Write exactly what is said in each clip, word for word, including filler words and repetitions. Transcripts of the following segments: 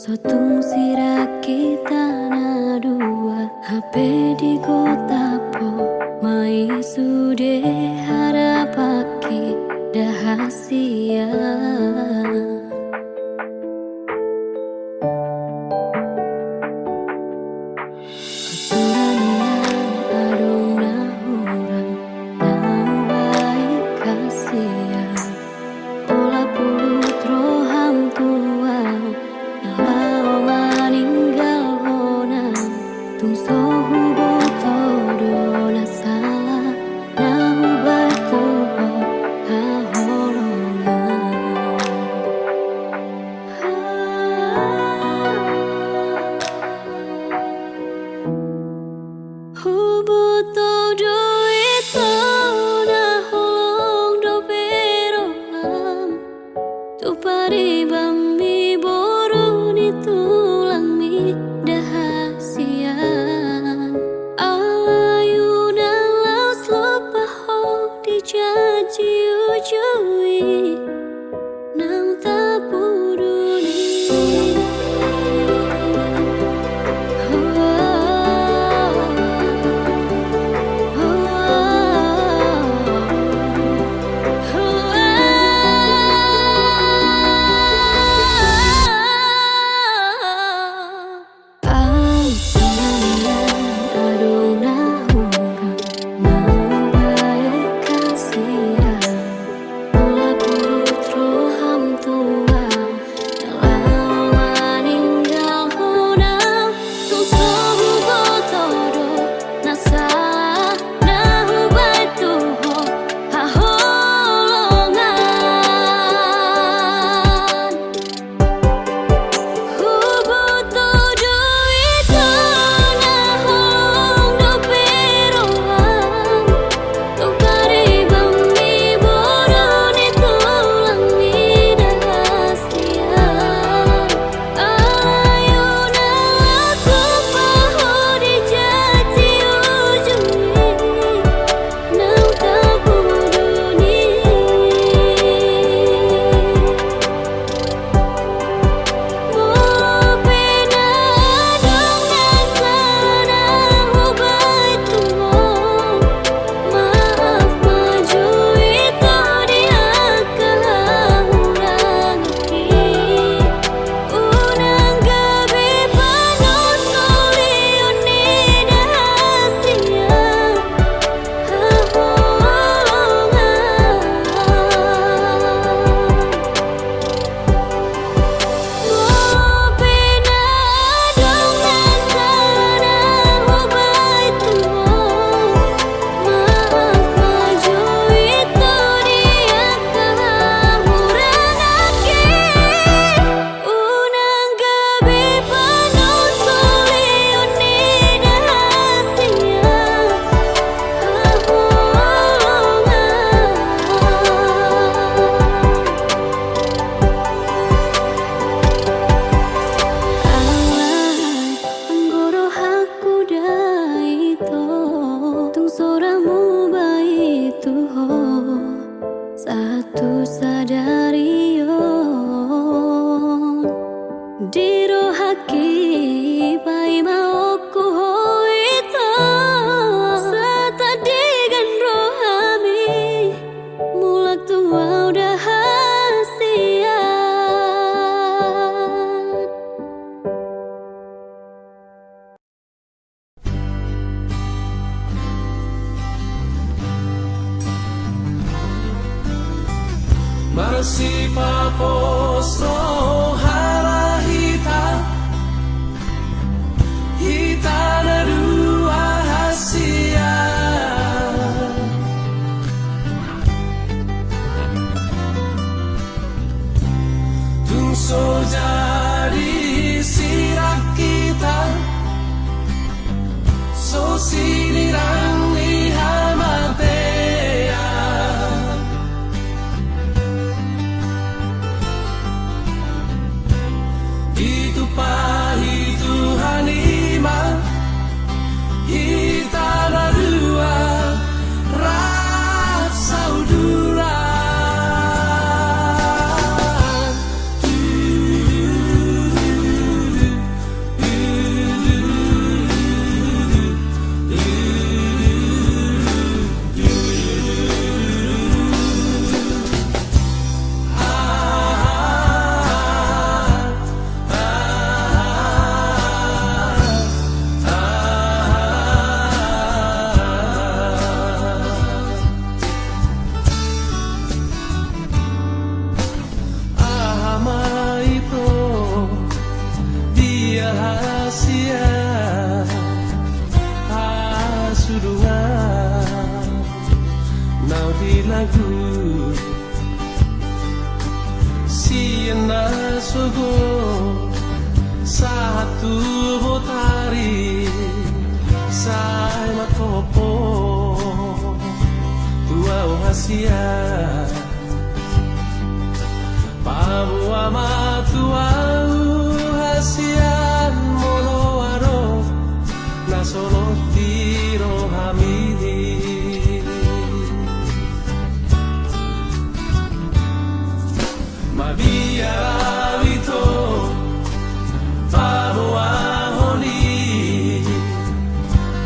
So tung sirang hita na dua, hape digotap ho ma i sude harapanki, ndada sian. Sura nian adong na hurang, na hubaen hasian. Pola pulut roham tu ahu, na laho maninggalhon ahu. Tung so huboto do na sala, na hubaen tu ho haholongan. Huboto do ito na holong dope roham, tu paribanmi boru ni tulangmi, ndada sian. Alai unang laos lopa ho di janji ujui, naung tapuduni. Au songon i, adong na hurang, na hubaen hasian. Pola pulut roham tu ahu, na laho maninggalhon ahu. Tung so huboto do na sala, na hubaen tu ho haholongan. Huboto do ito na holong dope roham, tu paribanmi boru ni tulangmi, ndada sian. Alai unang laos lopa ho di janji ujui, naung tapuduni. Molo pe na adong na sala na hubaen tu ho, maaf ma jo ito di angka hahuranganki. Unang gabe panontulion ni dahasian haholongan. Molo pe na adong na sala na hubaen tu ho, maaf ma jo ito di angka hahuranganki. Unang gabe panontulion ni dahasian haholongan. Alai anggo rohangku da ito, tung so ra muba i tu ho, sahat tu sadari on. Di rohangki paimaonku ho ito, sahat tandigan rohami, mulak tu ahu da hasian. Marsipapos roha ma hita, hita na dua hasian. Tung so jadi sirang hita, so sinirang ni hamatean. Ditumpahi Tuhan i ma hita na dua rap sauduran. Sian na sogot sahat tu botari, sai manghophop tu ahu hasian. Paboa ma tu ahu hasian molo adong na solot di rohami. Mabiar au ito paboahon i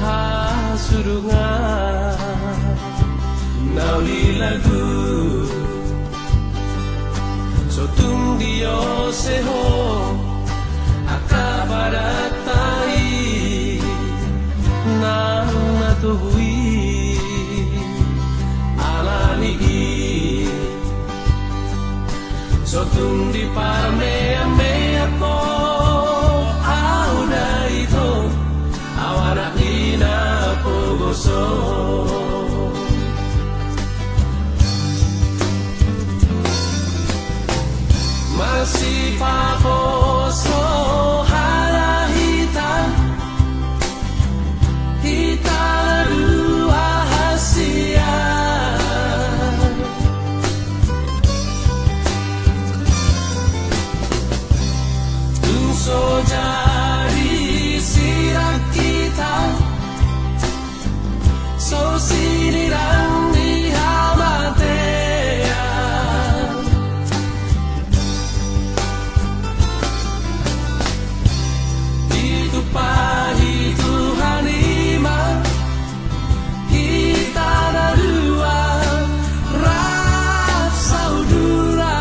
hasudungan na uli lagu. So tung diose ho angka padatai nang na togu i, alani i. So tung diparmeammeam ho ahu da ito, au anak ni na pogoso. Masipaposo hata hita, hita na dua hasian. Tung so jadi sirang hita, so sinirang ni hamatean. Ditumpahi Tuhan i ma hita na dua rap saudara.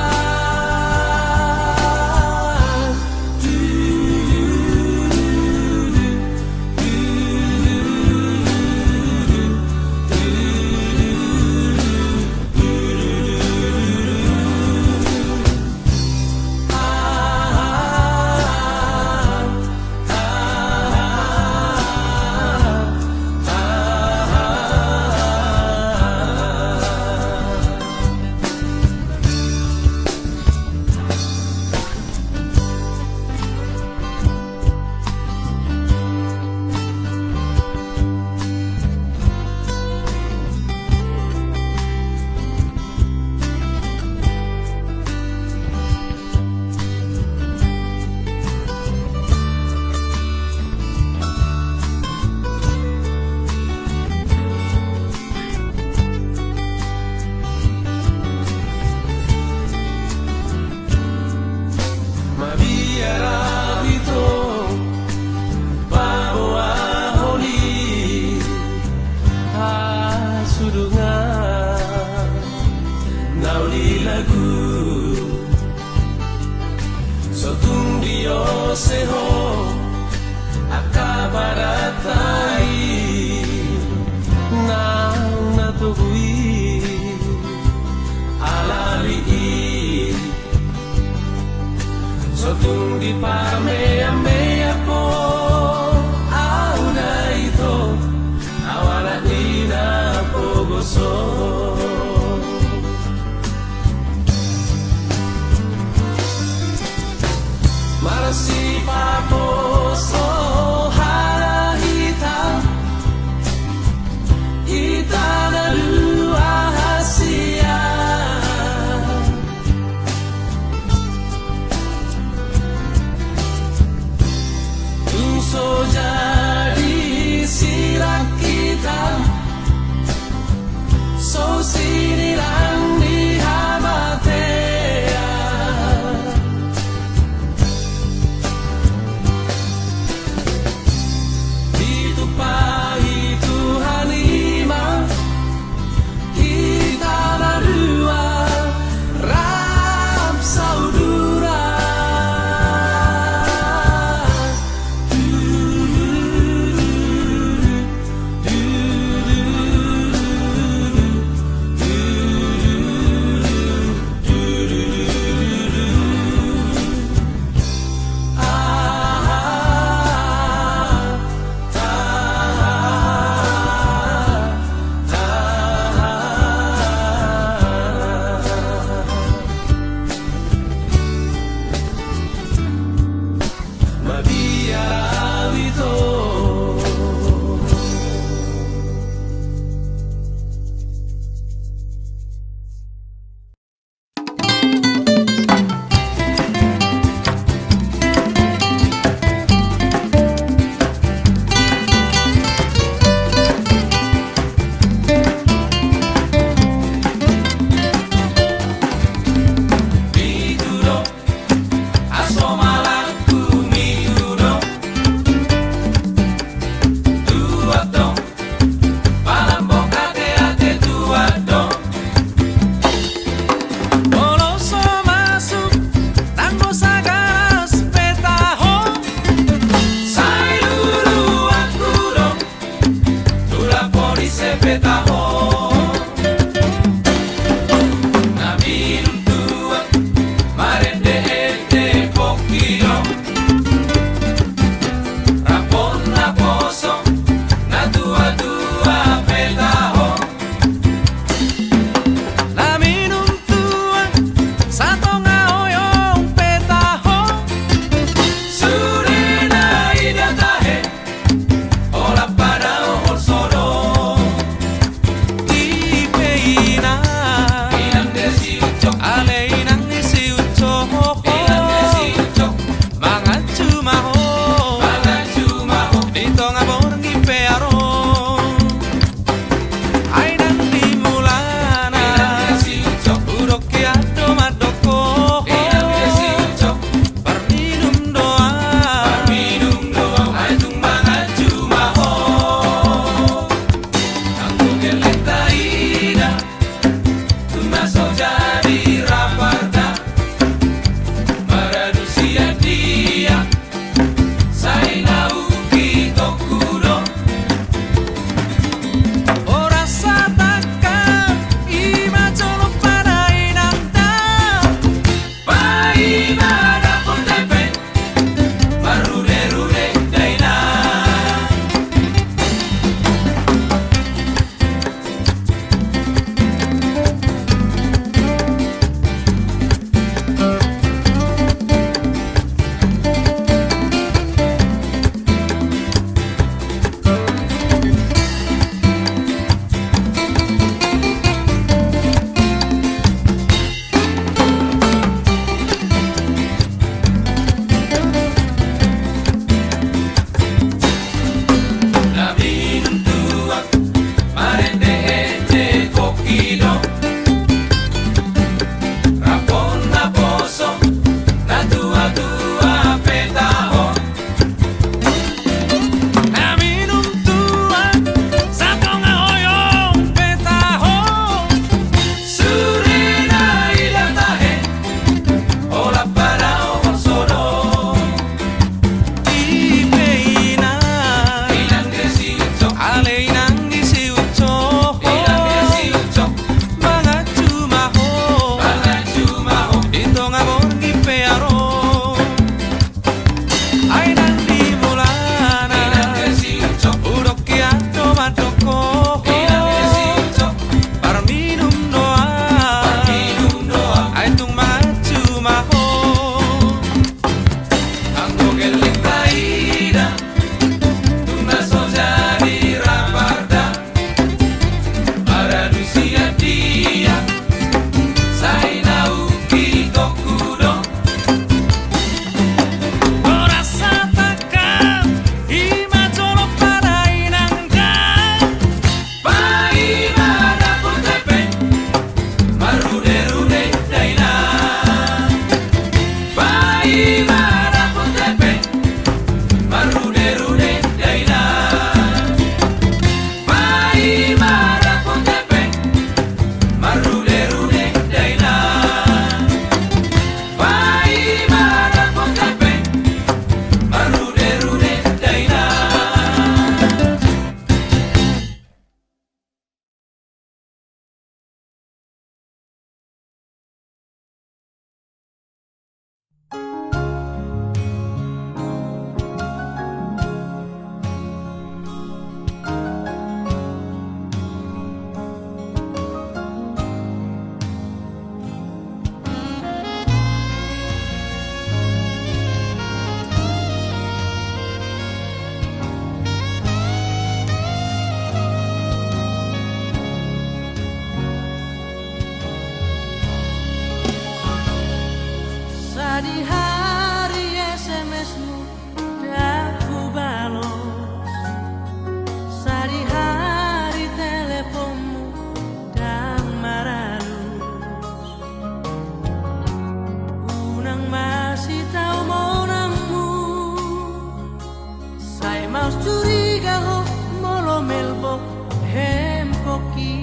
Mabiar au ito paboahon i hasudungan na uli lagu. So tung diose ho angka padatai nang na togu i, alani i. So tung diparmeammeam ho ahu da ito, au anak ni na pogoso. Marsipaposo hata hita, hita na dua hasian. Tung so jadi sirang hita, so sinirang ni hamatean. Sadihari S M S-mu ndang hubalos, sadihari teleponmu ndang maralus. Unang masitau monangmu, sai maus curiga ho molo melbok hempokki.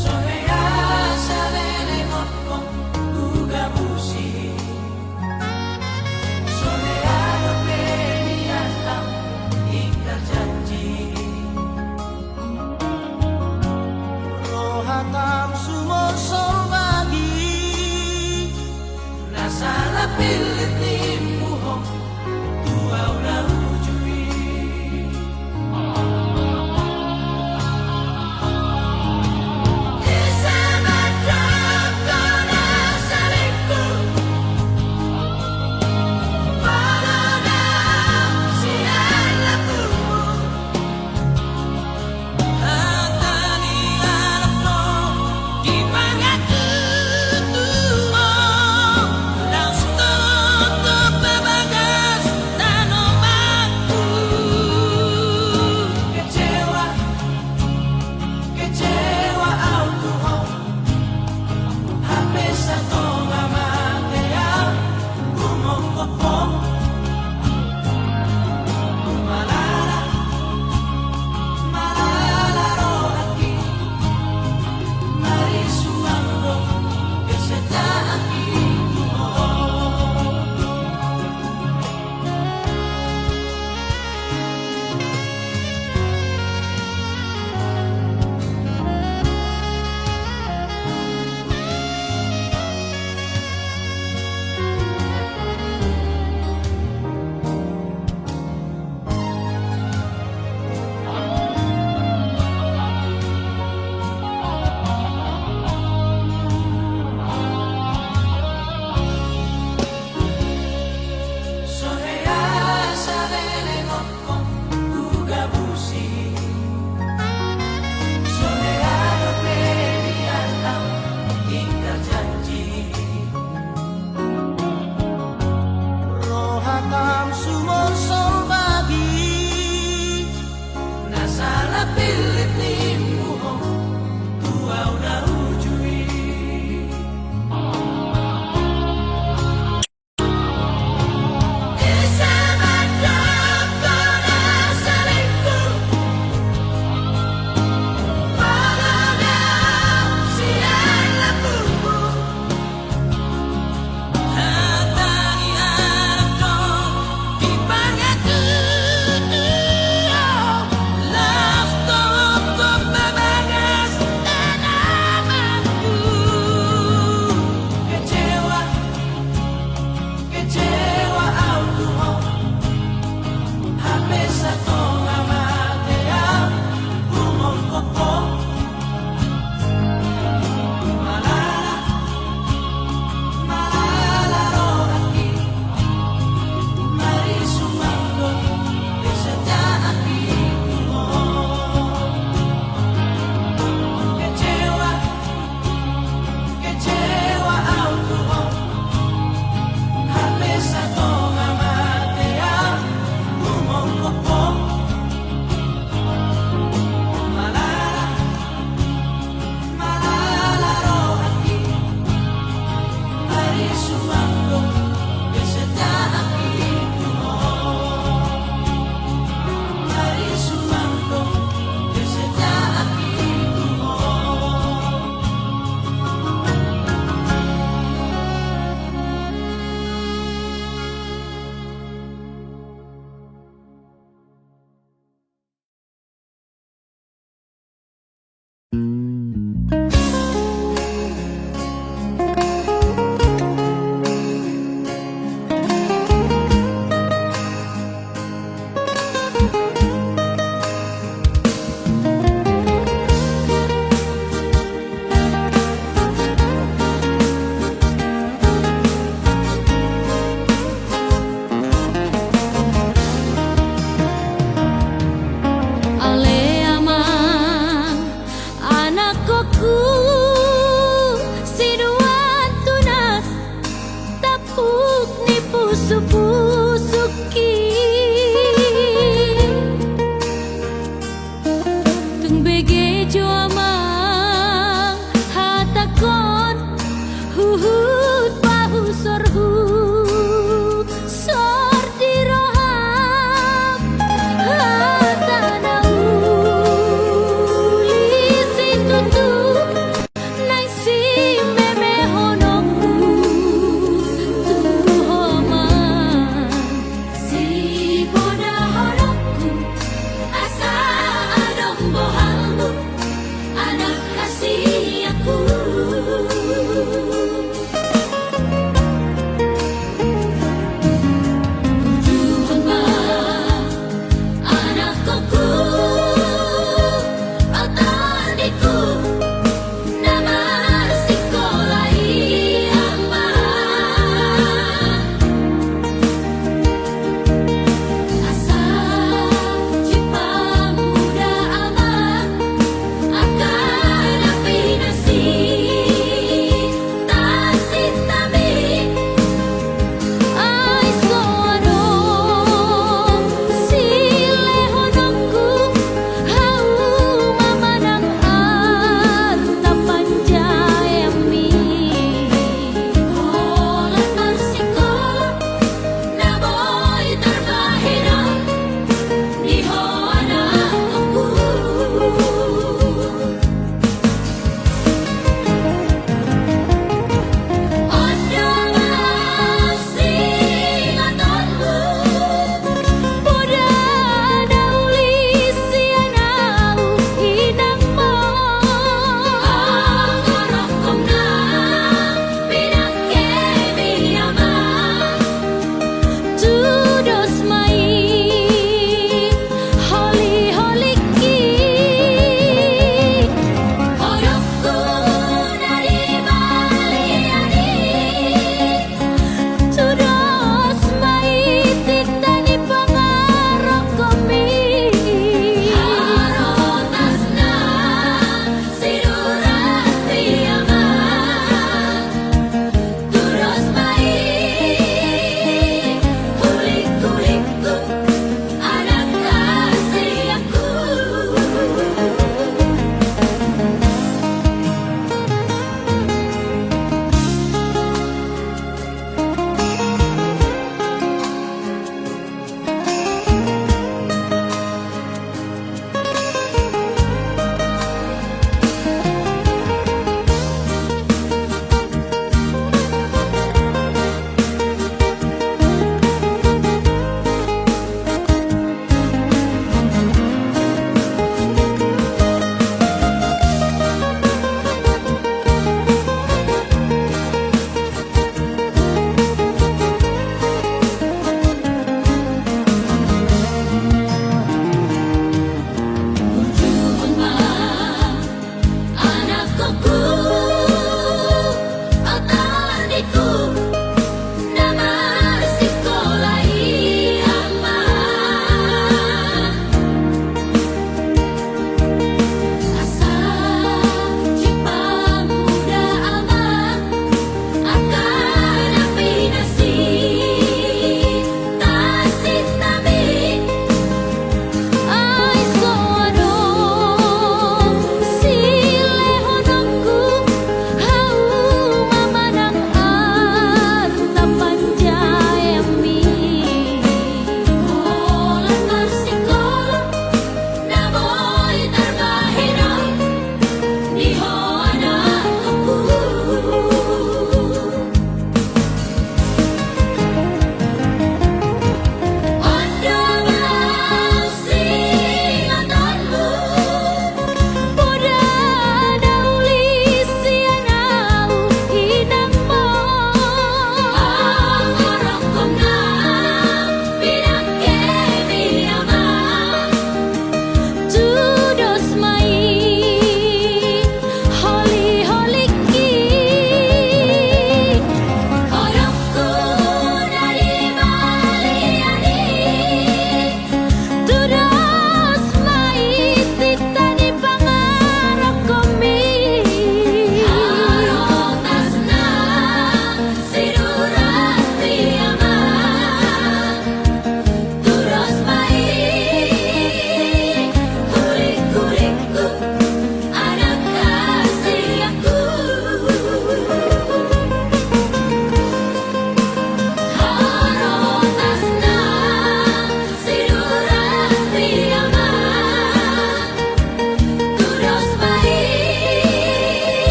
So hea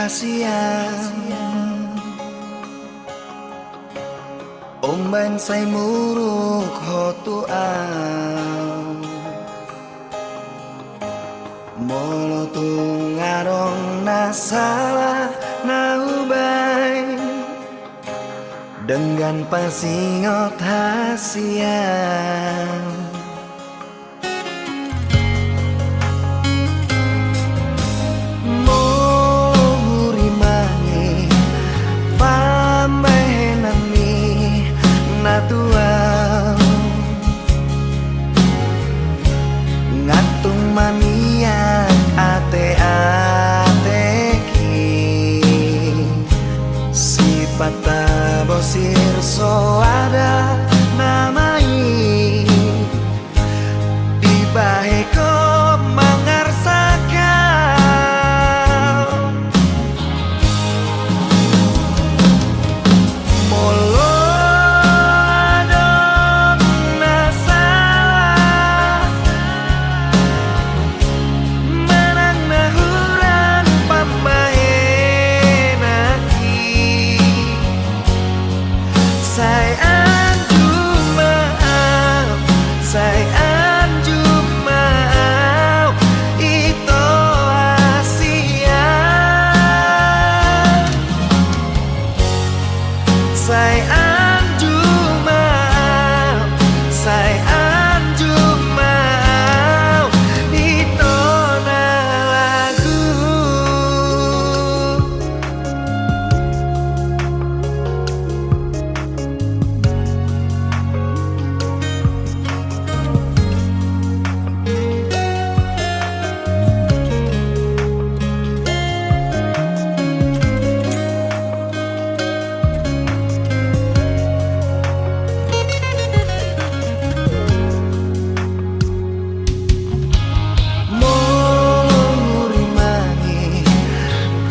Sian umbaen sai muruk ho tu au. Molo tung adong na sala na hubaen, denggan pasingot hasian. Molo hurimangi pambahenan ni na tuau, ngantung maniak ate-ateki. Sipatta bosir so ada nama i, dibahen ho mangarsak au. Molo adong na sala, manang na hurang pambahenan i, sai anjung ma au, sai anjung ma au, ito hasian. Sai anjung ma au, sai anjung ma au, ito na lagu. Molo hurimangi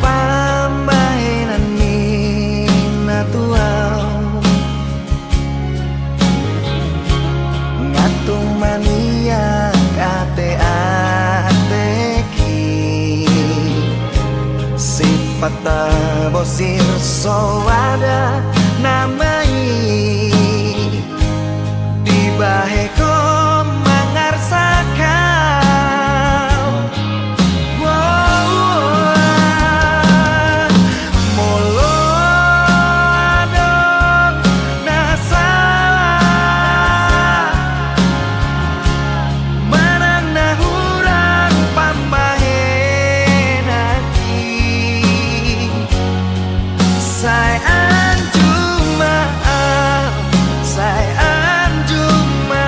pambahenan ni na tuau, ngantung maniak ate-ateki. Sipatta bosir so ada nama i, dibahen ho mangarsak au. Molo adong na sala, manang na hurang pambahenan i, sai anjung ma au, sai anjung ma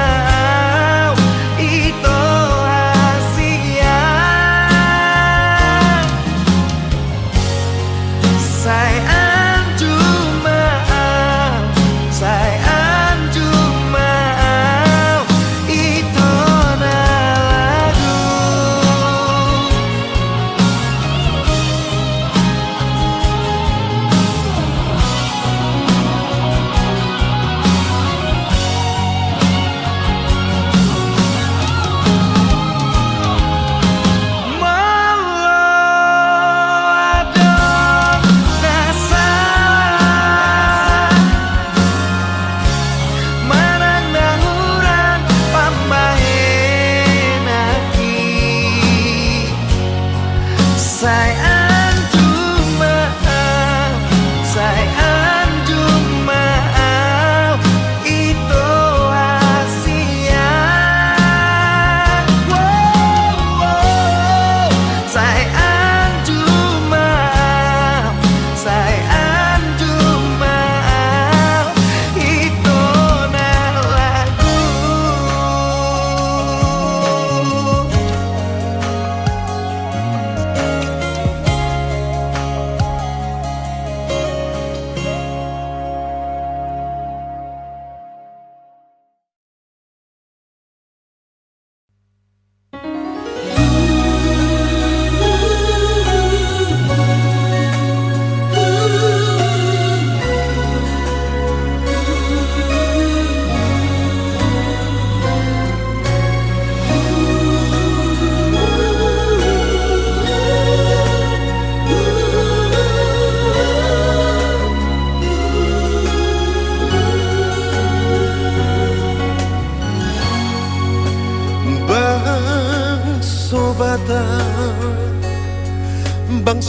au, ito hasian. Sai anjung ma au, sai anjung ma au, ito na lagu.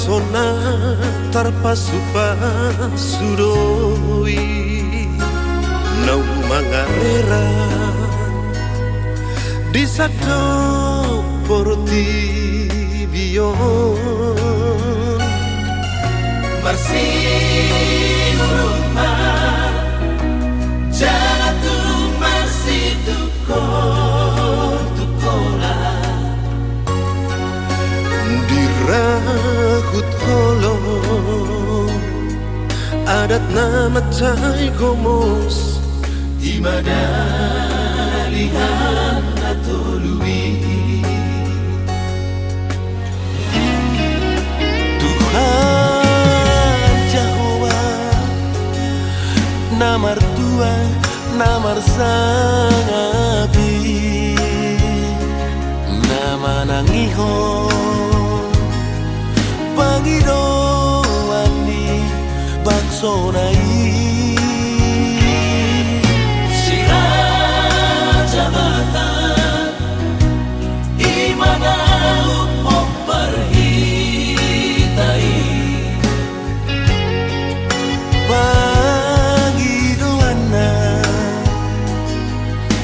Tona tarpasupasu do i naung mangarera di sandok portibi on. Marsiurupan jala tung marsitungkol-tungkolan. Dirahut holong adat na mansai gomos, i ma dalihan na tolu i. Tuhan Jahowa, na martua, na marsangap i, na manangihon pangidoan ni bangsona i. Si Raja Batak, i ma na umpompar hita i. Pangidoanna,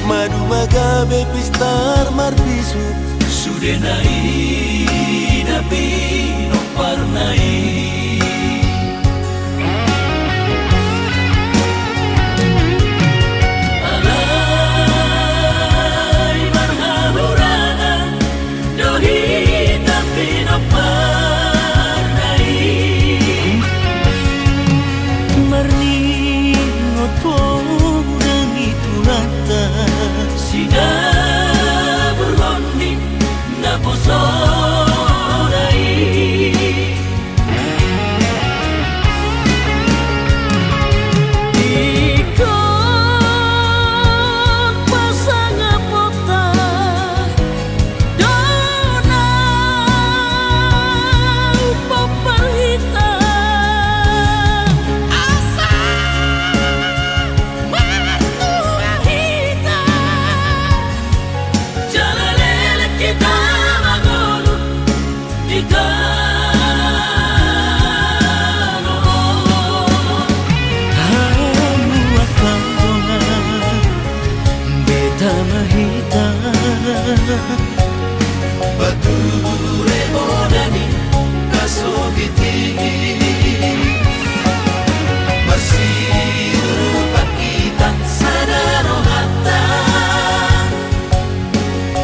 maduma gabe pistar marbisuk. Sude na i da pinomparna i. Alai marhahurangan do hita pinomparna i. Marningot poda ni turanta, sinaburhon ni naposona i. Ingkon pasangaponta do na umpompar hita, asa martua hita, jala leleng hita mangolu di tano on. Hamu angka dongan, beta ma hita. Pature bona ni pasogit i, marsiurupan hita sada rohanta.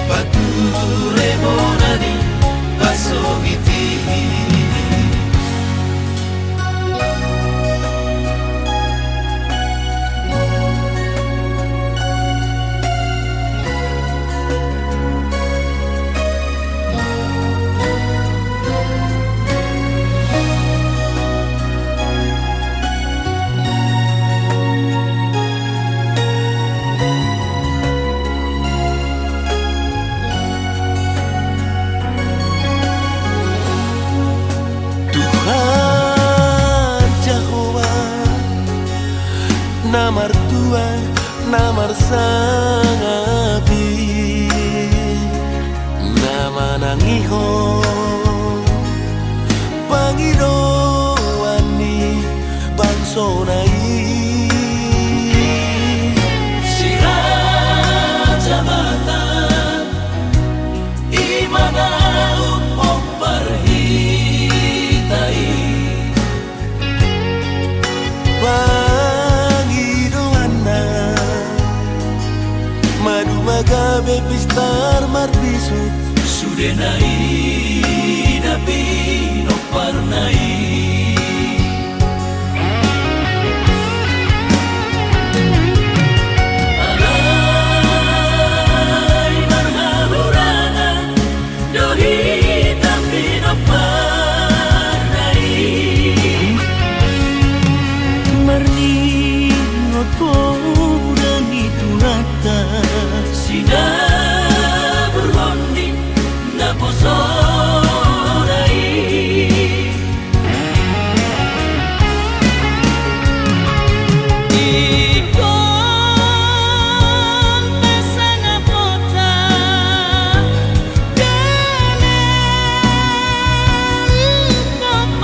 Pature bona ni pasogit i. Tuhan Jahowa, na martua, na marsangap i, na manangihon pangidoan ni bangsona i. Si Raja Batak, i ma na umpompar hita i. Pangidoanna, maduma gabe pistar marbisuk. Sude na i da pinomparna i. Alai marhahurangan do hita pinomparna i. Marningot poda ni turanta, sinaburhon ni naposona i. Ingkon pasangaponta do na umpompar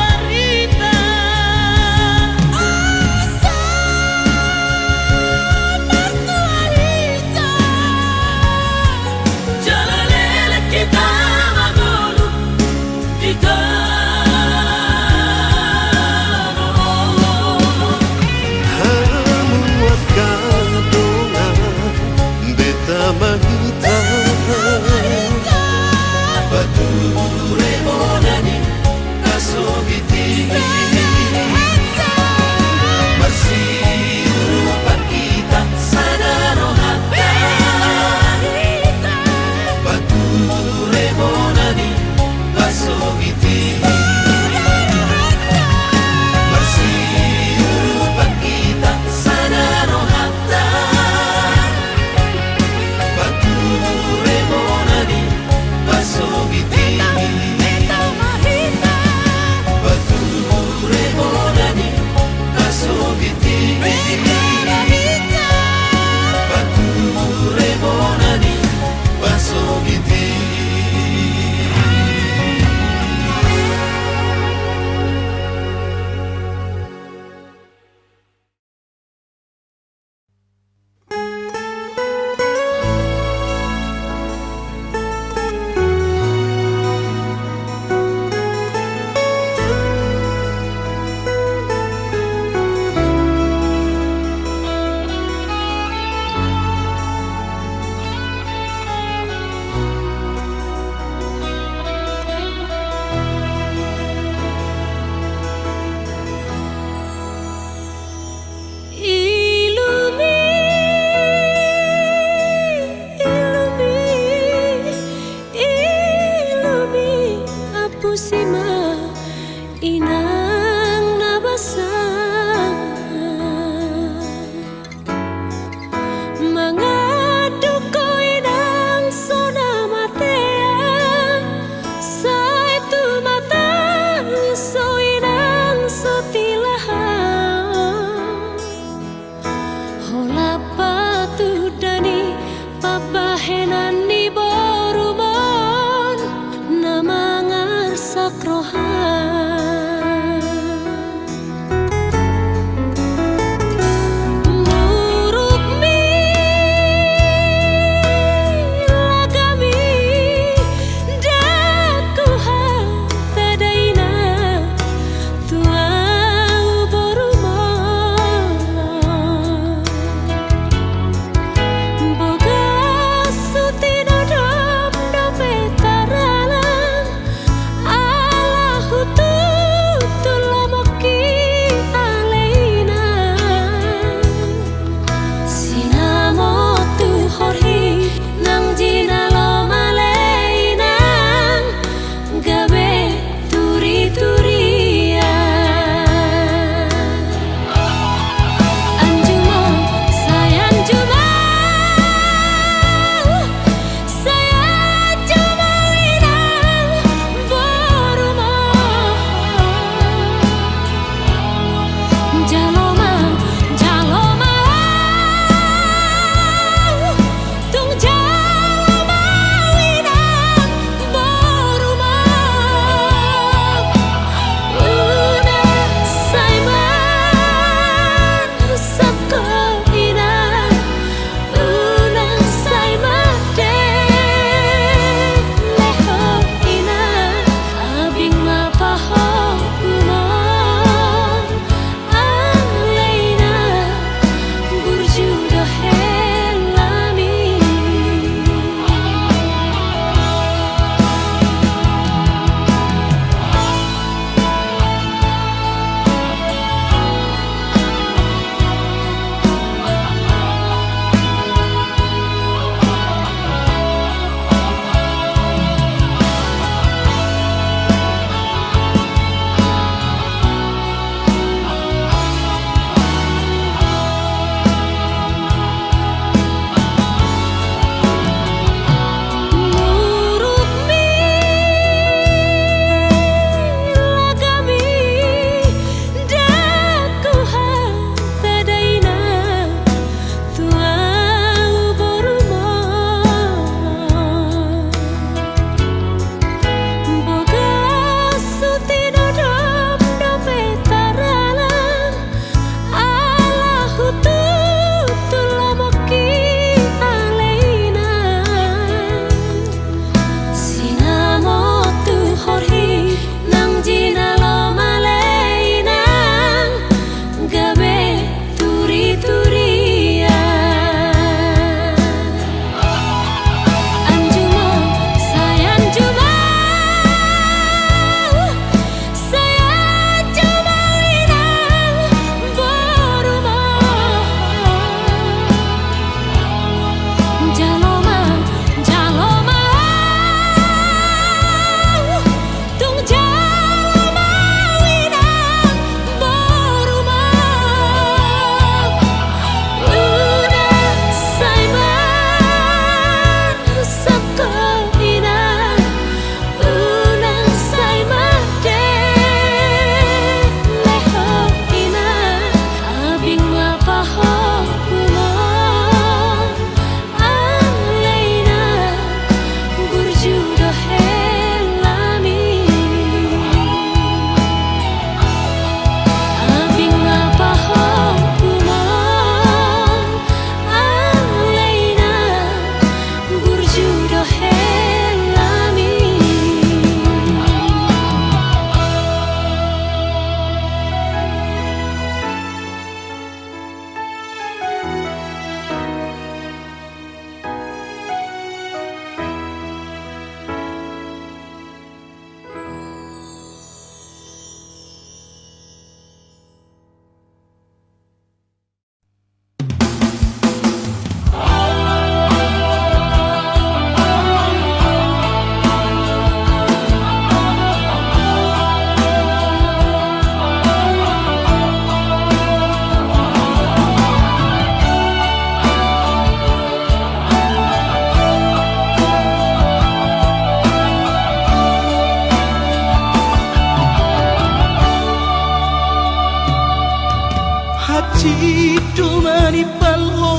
Sidomani pal ho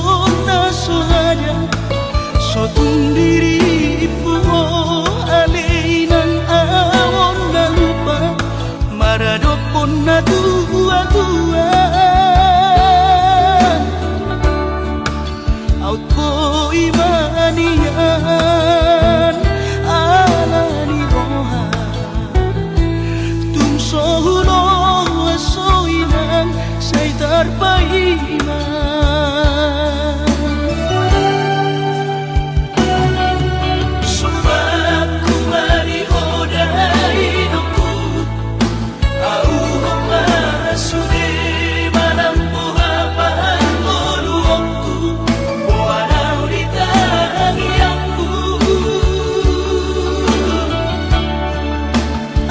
na so hea, so tung dirimpu ho ale inang, ahu na lupa maradophon na tuatua. Aut boi ma nian ala ni roha. Tung so huloas ho inang, sai tarpaima. Sumbangan ma di ho da inongku. Ahu ma sude manang boha pangoluonku, boha naung ditangiangku.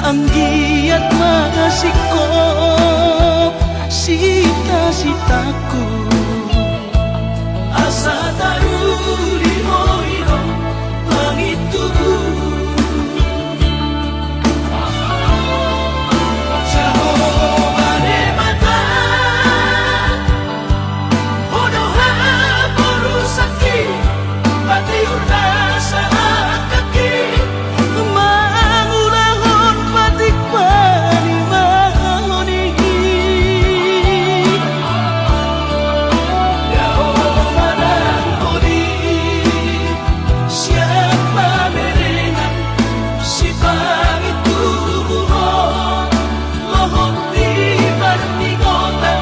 Anggiat ma singkop sitasitangku. Asa taruli ho inong pangintubu. Jahowa Debata, ho do haporusangki, patiur nasa angkangki, mangulahon patik panimaon i. Dao manang holi, sian pamerengan sipangintubuhon, lohot di parningotan,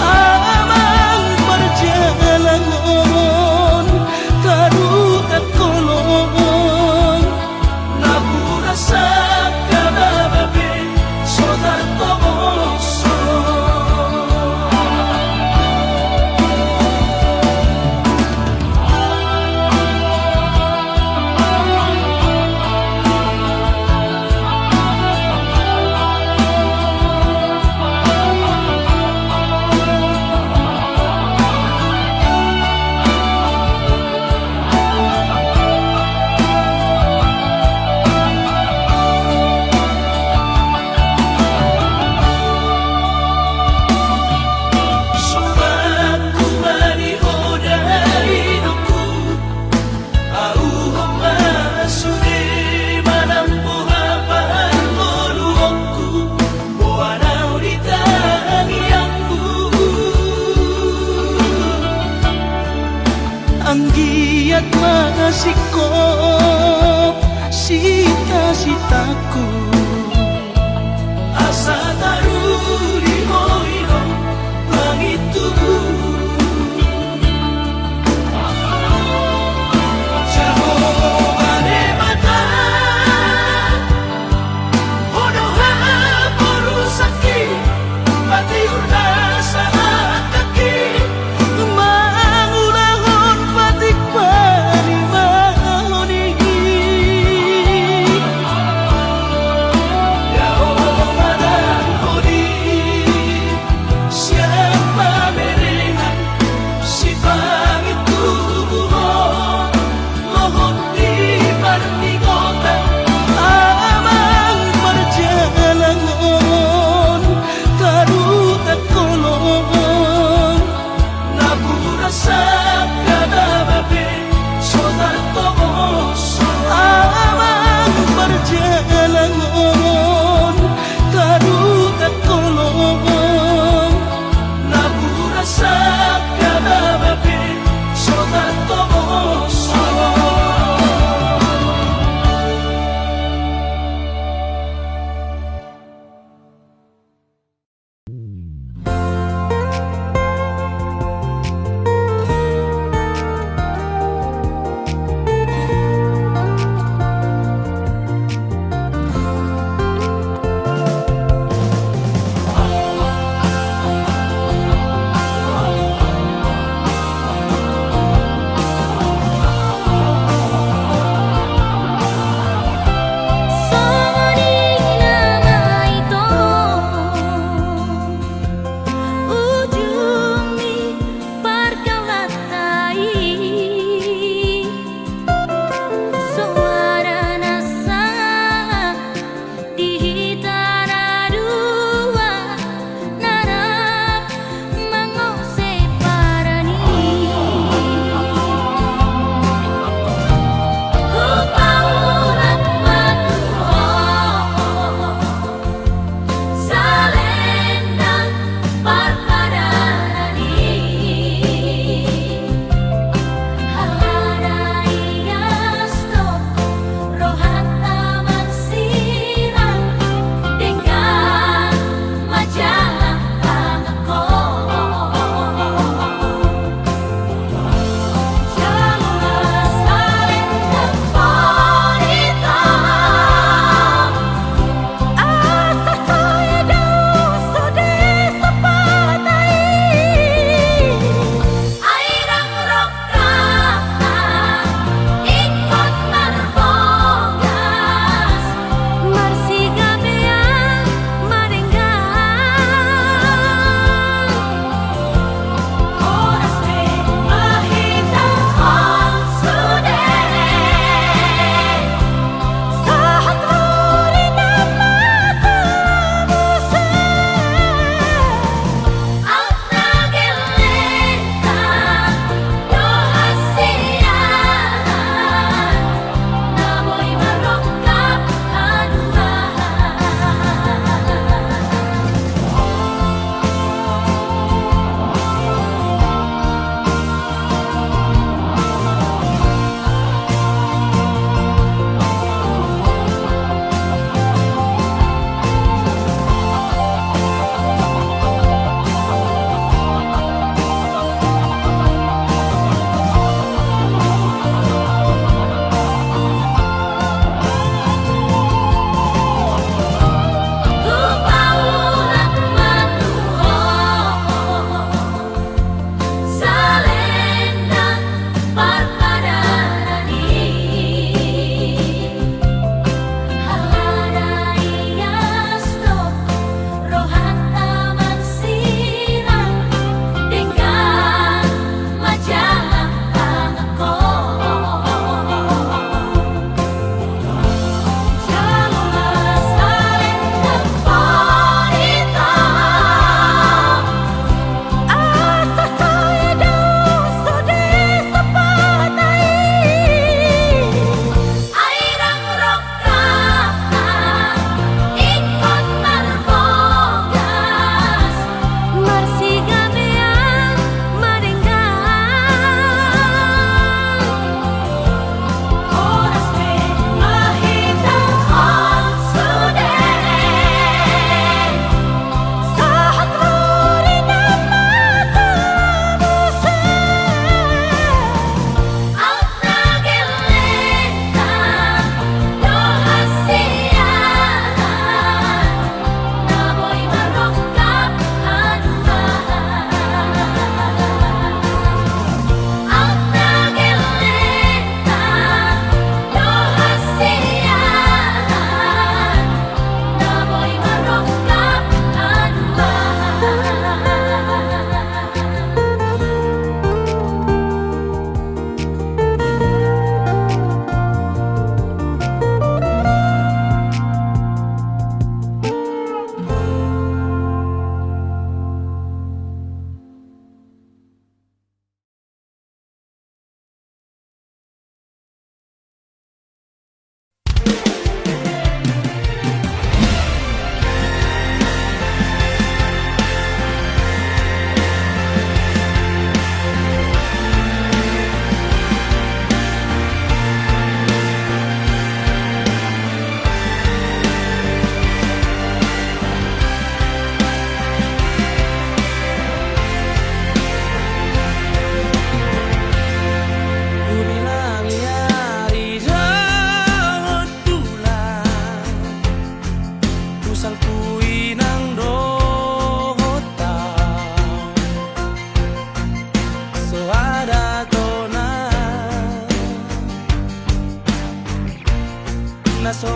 amang parjalangon, tarutak holong. Napuran sangkababa pe so tartomoshon. Sumbanganku ma di ho da inongku, ahu ma sude manang boha pangoluonku, boha naung ditangiangku. Anggiat ma singkop sitasitangku. Asa taruli ho inong pangintubu. Jahowa Debata, ho do haporusangki, patiur nasa angkangki, mangulahon patik panimaon i.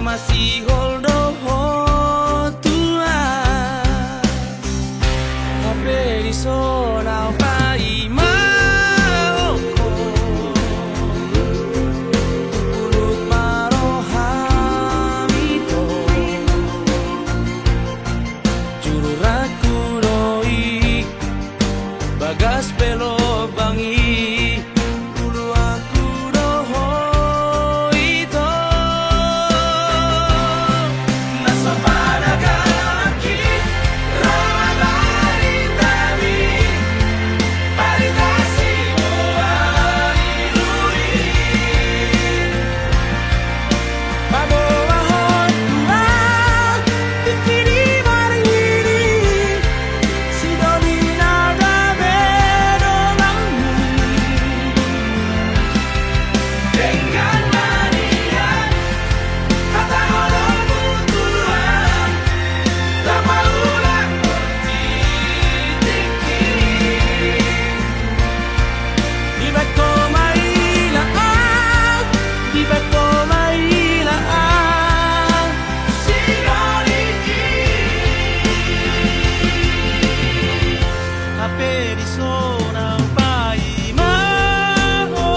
Masihol do ho Tuhan, hape dison ahu paima ho. Turpuk ma roham ito, jururangku do i, bagas pe lobang i, uluanku do ho ito. Na so panagangki, ro ma baritami, barita siboan i. Paboahon Tuhan tingki ni marhini, sidoli na gabe donganmu. Denggan ma nian hata holongmu Tuhan, na paulak tingki. Dibahen Ho ma ila ahu, dibahen Ho ma ila ahu, sidoli i. Hape dison ahu paima ho,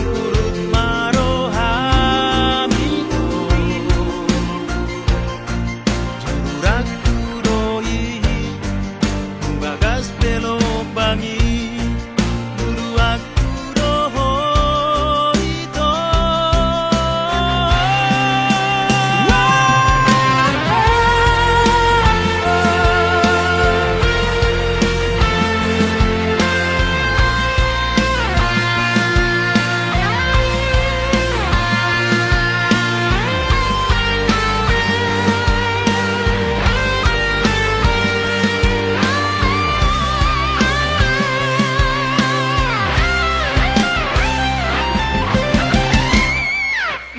turpuk ma roham ito, jururangku do i, bagas pe lobang i, uluanku do ho ito.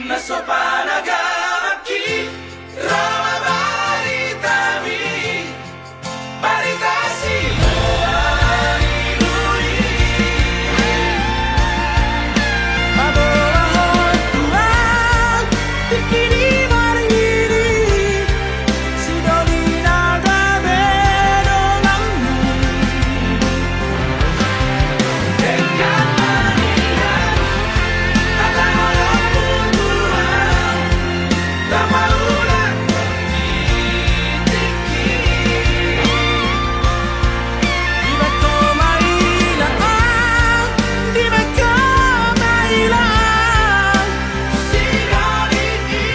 Na so panagangki, ro ma baritami, barita siboan i. Paboahon Tuhan tingki ni marhini, sidoli na gabe donganmu. Denggan ma nian hata holongmu Tuhan, na paulak tingki. Dibahen Ho ma ila ahu, dibahen Ho ma ila ahu, sidoli i.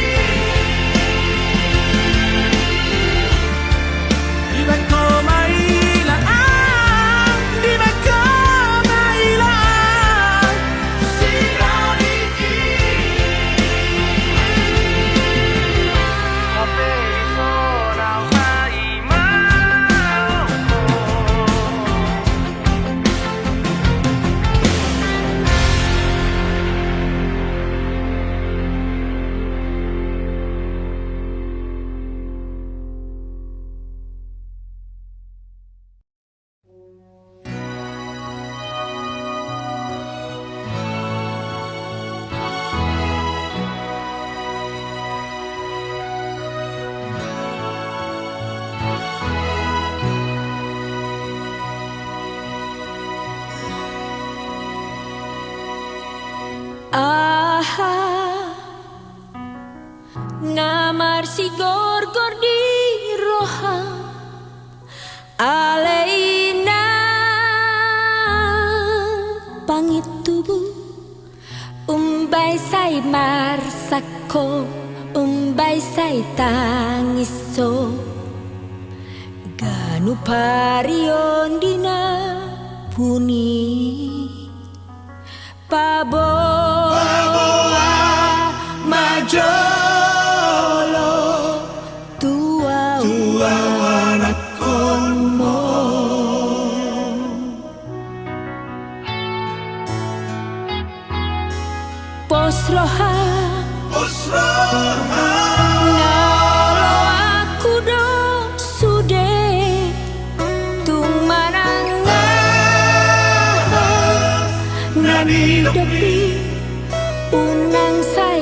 Dibahen Ho ma ila ahu, dibahen Ho ma ila ahu, sidoli i. Hape dison ahu paima ho. Aha na marsigorgor di roha, alai na pangintubu, umbahen sai marsak ho, umbahen sai tangis ho, ganup ari on di na puni. Paboa ma jolo tu ahu, tu ahu anakkonmu. Pos roha, pos roha, na oloanku do sude. Tung manang aha na nidok i, unang sai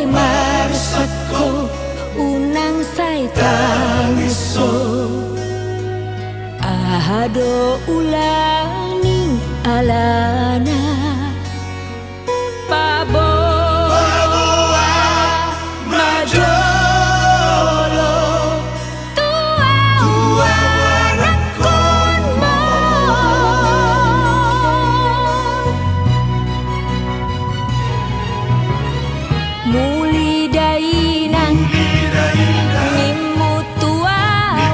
Adong ulaning alana paboa ma jolo tu ahu anakkonmon. Muli dainang nimmu tu ahu,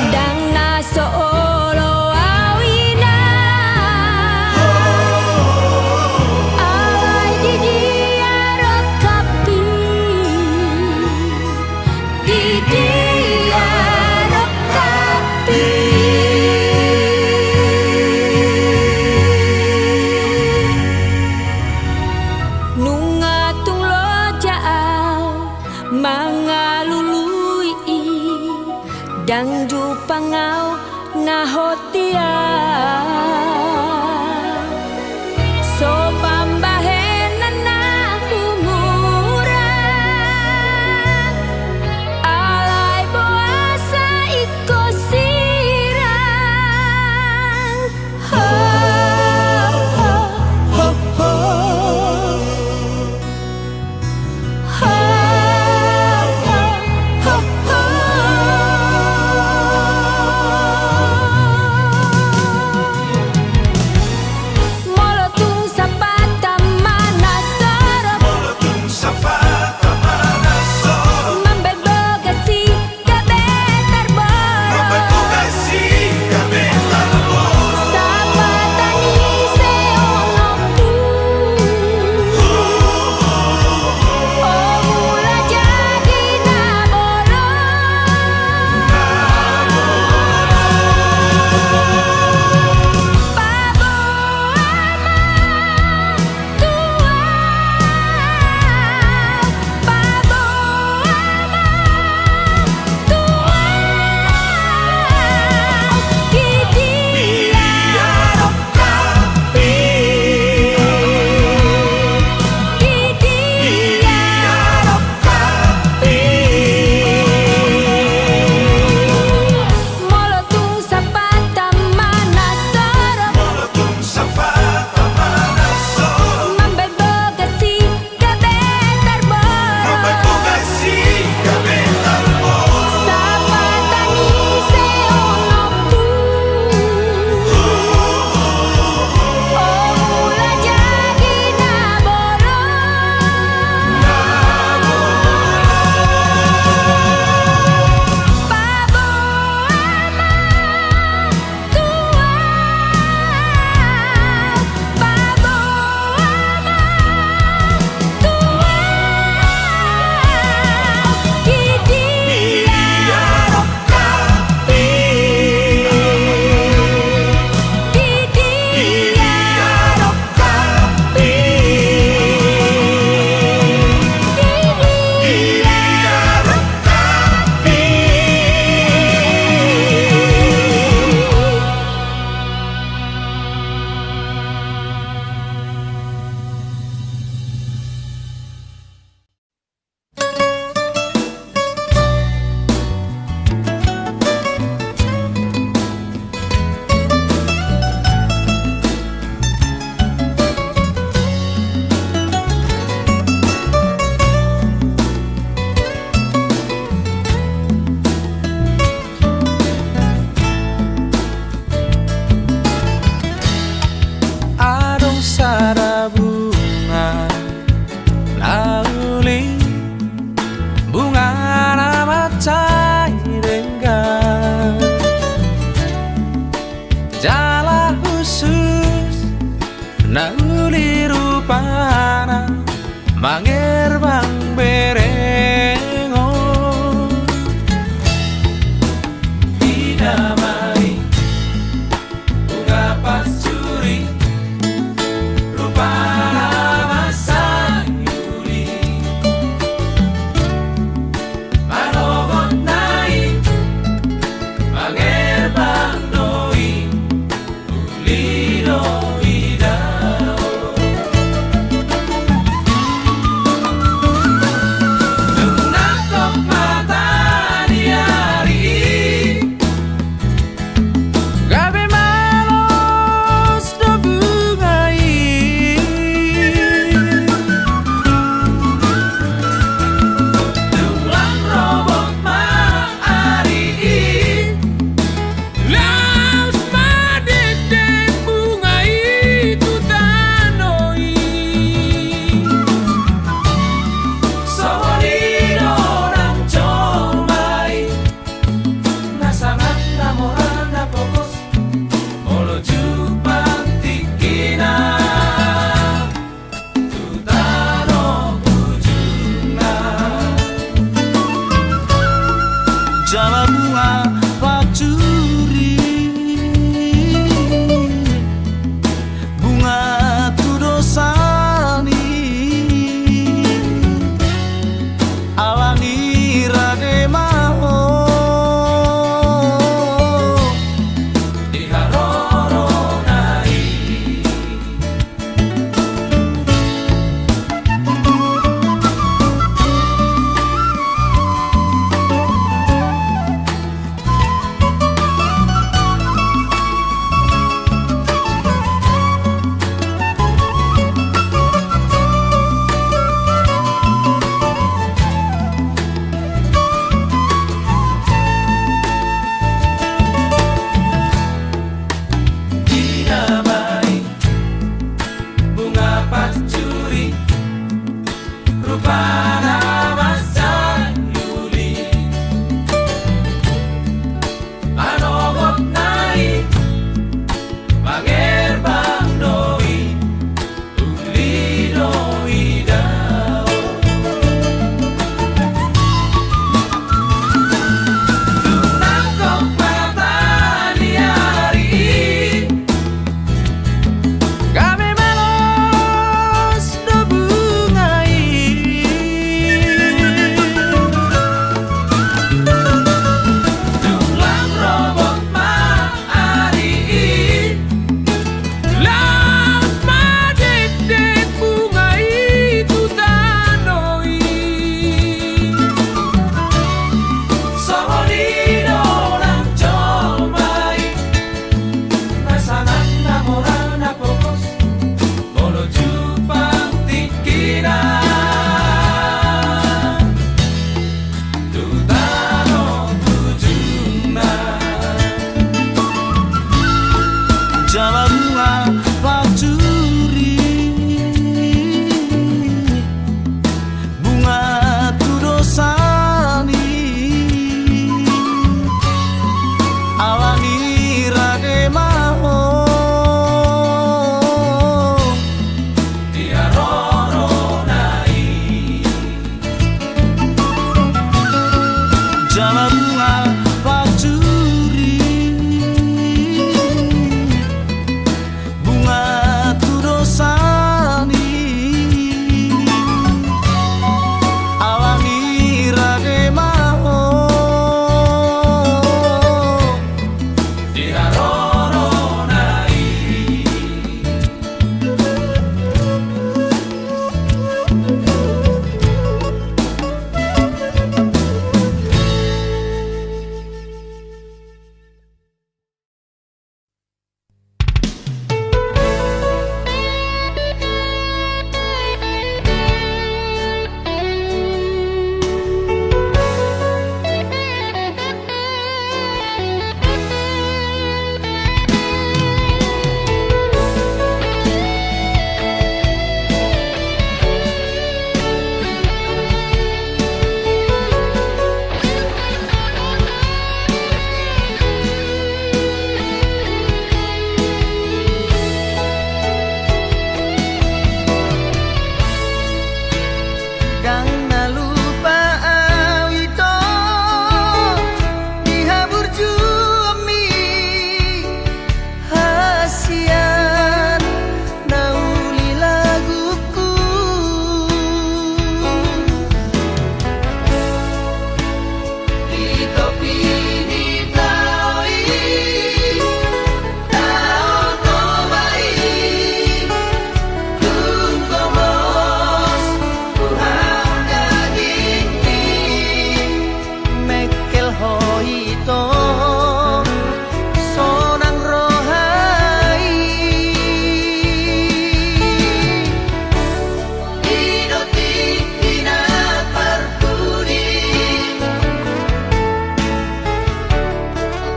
ndang na so olo ahu inang. Alai di dia rongkappi, di dia rongkappi. Nunga tung loja ahu mangalului i, ndang jumpang ahu na hotian. So pambahenan na umurang, alai boasa ingkon sirang. Ho, ho, ho, ho. Ho, ho, ho, ho. Molo tung sampatna ma na sorop, molo tung sampatna ma na sorop, mambaen boga si gabe tarborok. Mambaen boga si gabe tarborok. Sampatna ni ise onopku, o mula jadi na bolon. Paboa ma tu ahu, paboa ma tu ahu, di dia rongkappi, di dia rongkappi. Molo tung sampatna ma na sorop, molo tung sampatna ma na sorop, mambaen boga si gabe tarborok. Mambaen boga si gabe tarborok. Sampatna ni ise onopku, o mula jadi na bolon. Na bolon. Paboa ma tu ahu, paboa ma tu ahu, di dia rongkappi, di dia rongkappi. Adong sada bunga na uli, bungana mansai denggan, jala hushus na uli rupana, mangerbang berengon. Ina ma i bunga pansuri, rupana mansai uli, manogot na i, mangerbang do i, uli do i dao. Ndang na lupa au ito di haburjuonmi hasian na uli lagungku. Di topi ni tao i, tao Toba i, tung gomos tu hau dagingmi. Mengkel ho ito sonang roha i. Di do tingki na parpudi,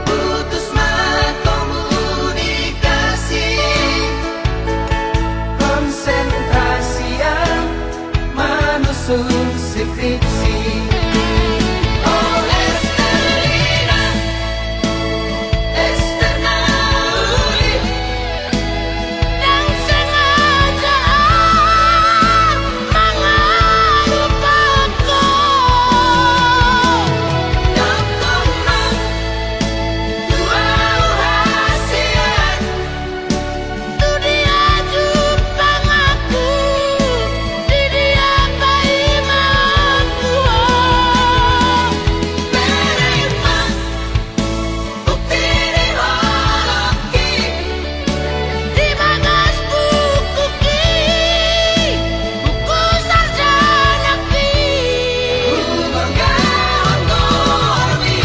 putus ma komunikasi. Konsentrasi au manusun skripsi. O Esterlina, Ester na uli, ndang sengaja au mangalupahon ho. Dok ma tu au hasian, tu dia jumpang aku, di dia paima ho. Bereng ma bukti ni holongki, di bagas bukuki, buku sarjanaki. Hugorgahon goarmi.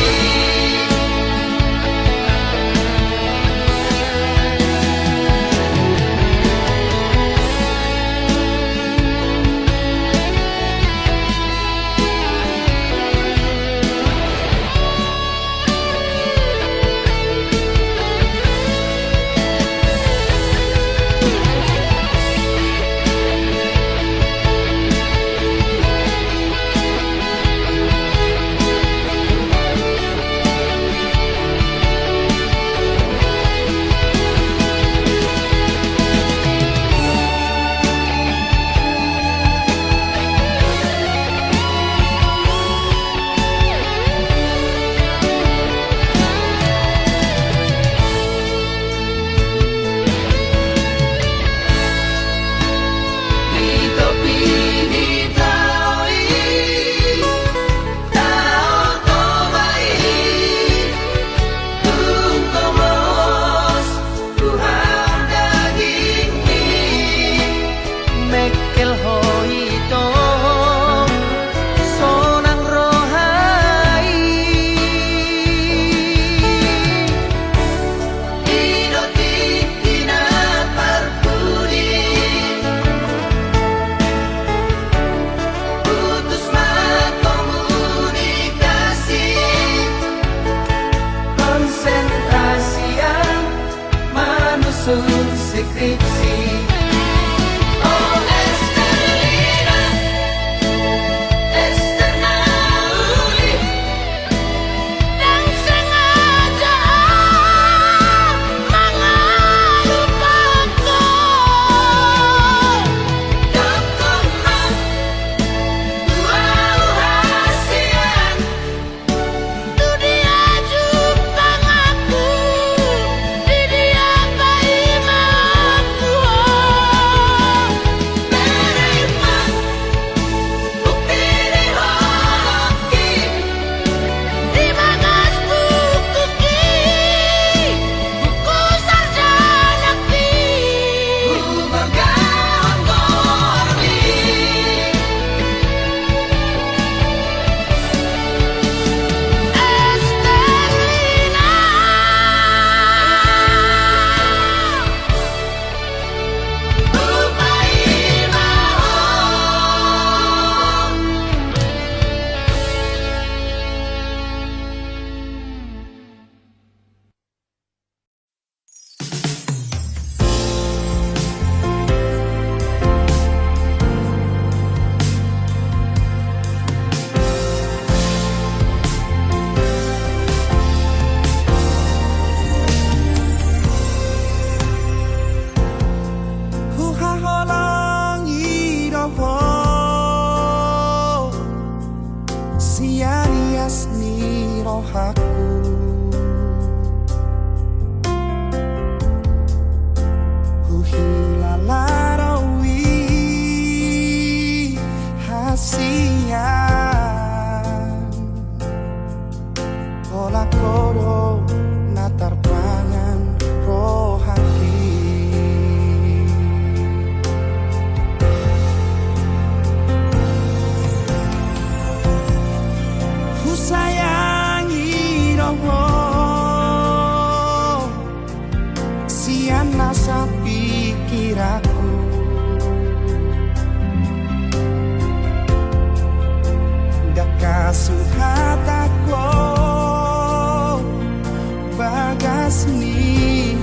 Mengkel ho ito sonang roha i. I do tingki na parpudi, putus ma komunikasi. Konsentrasi au manusun skripsi. O Esterlina, Ester na uli, ndang sengaja au mangalupahon ho. Dok ma tu au hasian, tu dia jumpang aku, di dia paima ho. Sian nasa pikiranku, ndang hasuhatan ho bagas ni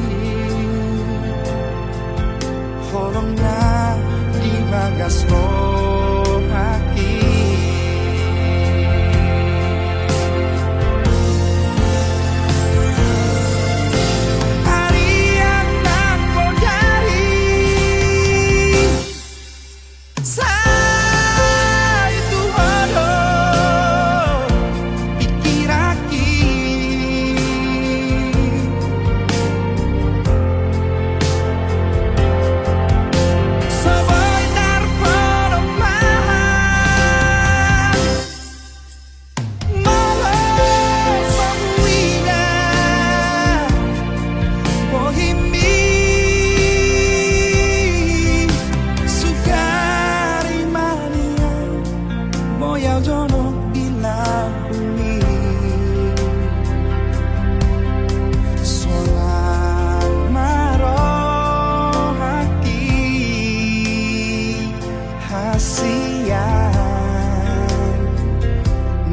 holong na di bagas rohangki. Arian nang bodari, sai tu ho do pikiranki. So boi tarpadomahan molo so huida bohimi, sugari manian boi au jonok di lambungmi. Sonang ma rohangki hasian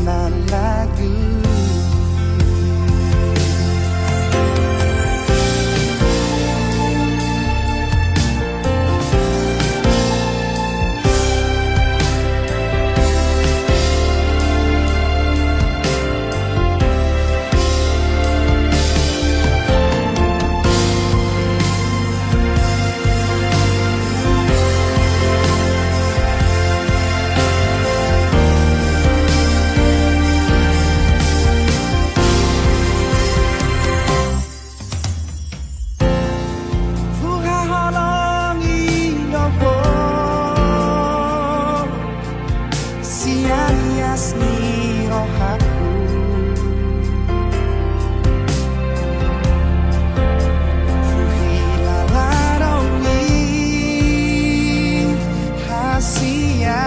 na lagu. Huhaholongi do ho sian ias ni rohangku. Huhilala do i hasian.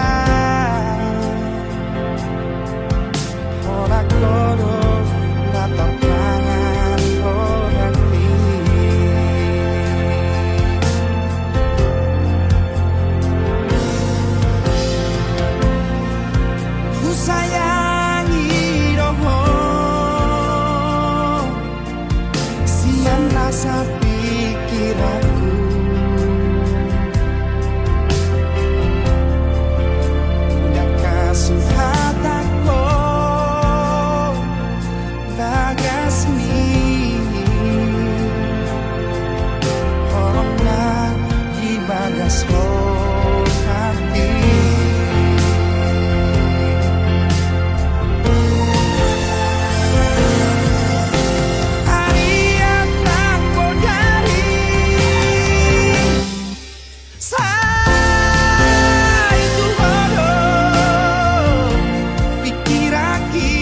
Holan ho do na tarpangan rohangki. Husayangi do ho sian nasa pikiranku. Ndang hasuhatan ho bagas ni holong na di bagas rohangki. Arian nang bodari, sai tu ho do pikiranki.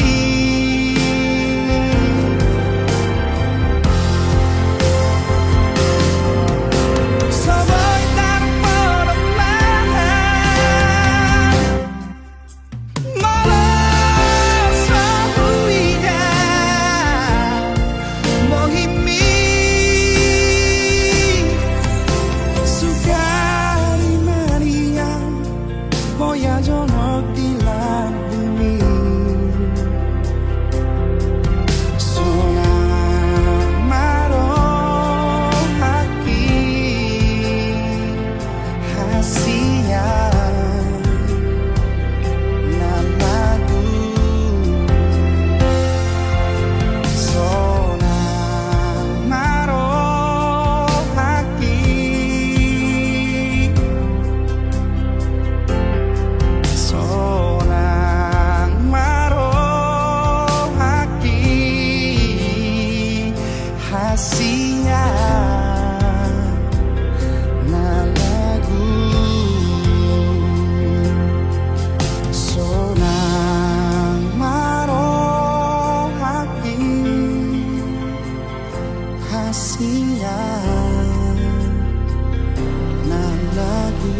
So boi tarpadomahan molo so huida bohimi, sugari manian boi au jonok di lambungmi. Sonang ma rohangki hasian na lagu. Sonang ma rohangki Sonang ma rohangki hasian na lagu. Sonang ma rohangki hasian na lagu.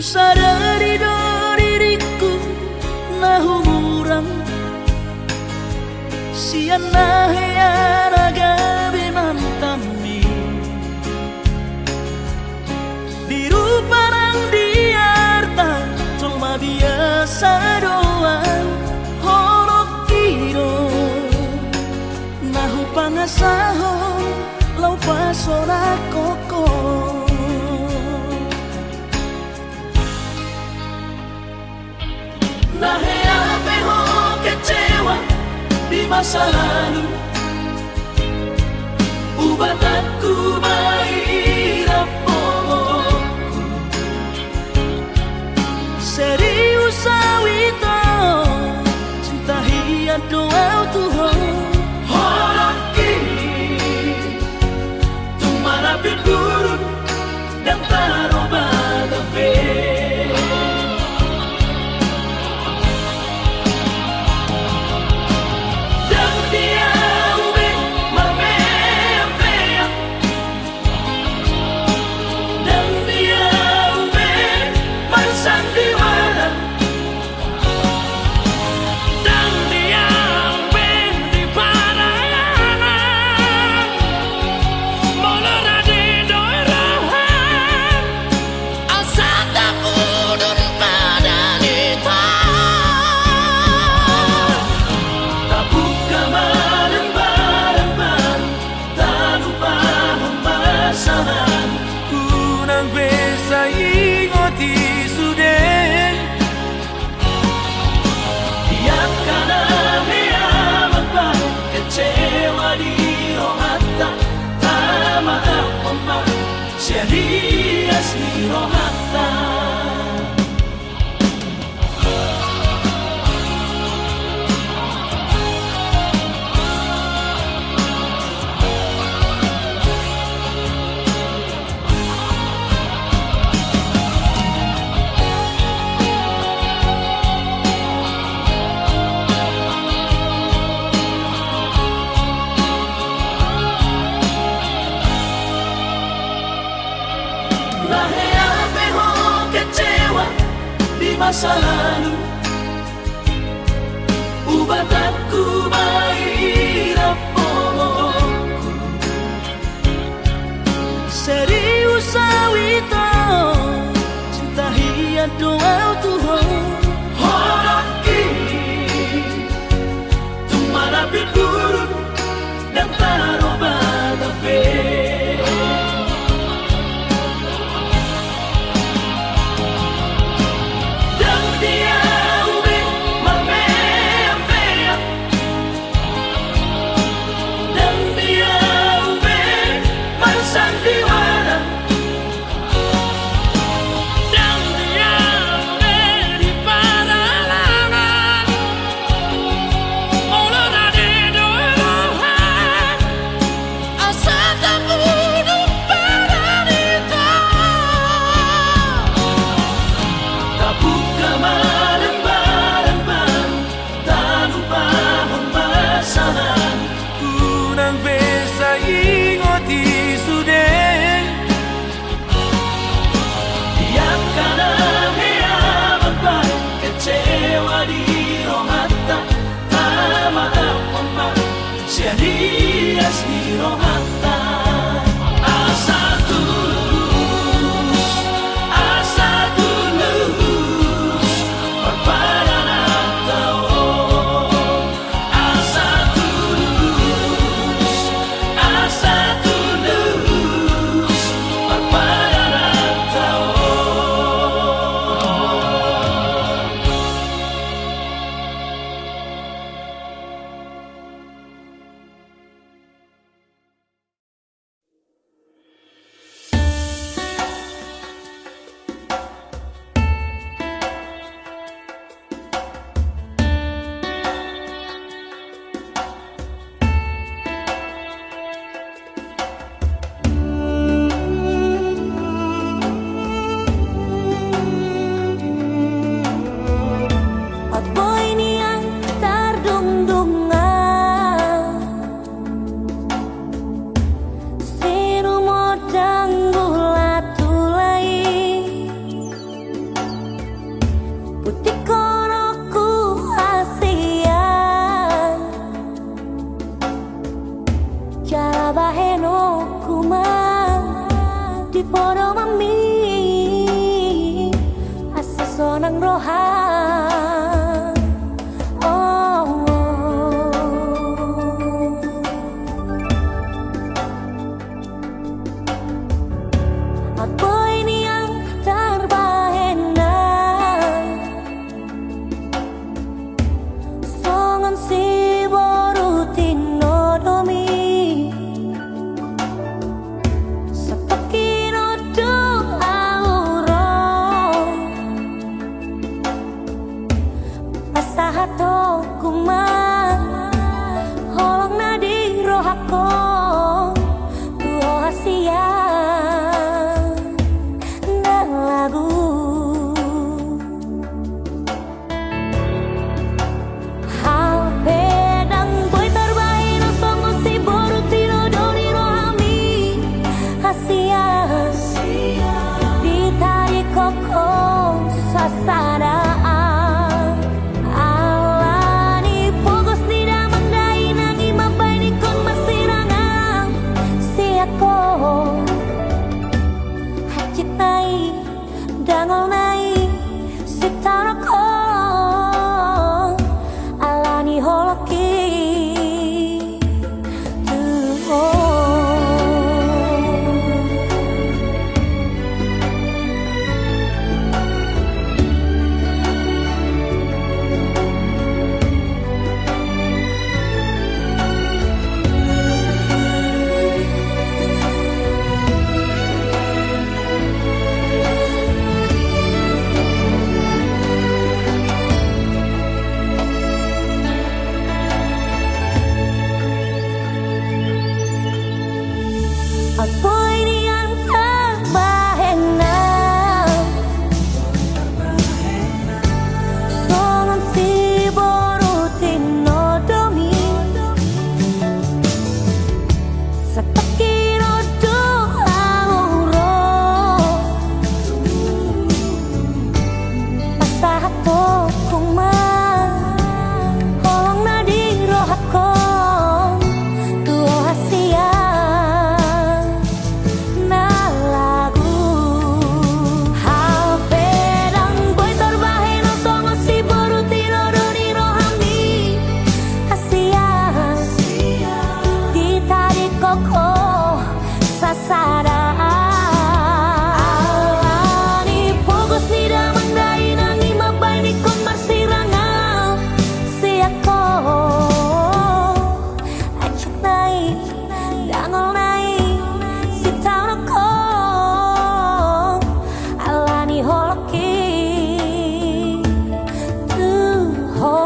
Sadari do diringku na humurang sian na hea na gabe mantanmi. Di rupa nang di arta jolma biasa do ahu, holongki do na hupangasahon laho pasolangkon ho. Na hea pe ho kecewa di masa lalu, ubatanku ma i rap holongku. Serius ahu ito, cinta hian do ahu tu ho. Holongki, tung marapit burun, ndang tarobatan be. Ndang di ahu be marmeam-meam, ndang di ahu be marsandiwara. Ndang di ahu be di parayangan, molo rade do roham, asa tapudun padan ito. Tabuka ma lembaran baru, talupahon masa lalu. Unang be sai ingot i sude. Di angka na hea ma bahen kecewa di rohanta, tamaafhon ma sian ias ni rohanta. Na hea pe ho kecewa di masa lalu, ubatanku ma i rap holongku. Serius ahu ito, cinta hian do ahu tu ho. Holongki, tung marapit burun, ndang tarobatan be. Ndang di ahu be marmeam-meam, ndang di ahu be marsandiwara. Ndang di ahu be di parayangan, molo rade do roham, asa tapudun padan ito. Tabuka ma lembaran baru, talupahon masa lalu. Unang be sai ingot i sude. Di angka na hea ma bahen kecewa di rohanta, tamaafhon ma sian ias ni rohanta. Asa tulus, asa tulus parpadananta on. Asa tulus, asa tulus parpadananta on. Tuhan. Oh, oh. Ahu boi nian tarbahen na songon siboru tinodomi. Satongkin on do ahu ro pasahatonku ma holong na di rohangku tu ho hasian na lagu. Ahu pe ndang boi tarbahen songon siboru tinodomi rohami hasian ditadingkon ho sasada. Alani pogos ni damang dainang i mambahen ingkon marsirangan sian ho. Hansit nai, dangol nai, sitaonon ho alani holongki tu ho. Ahu boi nian tarbahen na songon siboru tinodomi. Satongkin on do ahu ro pasahatonku ma holong na di rohangku tu ho hasian na lagu. Ahu pe ndang boi tarbahen songon siboru tinodomi rohami hasian ditadingkon ho sasada. Alani pogos ni damang dainang i mambahen ingkon marsirangan sian ho. Hansit nai, dangol nai, sitaonon ho alani holongki tu ho.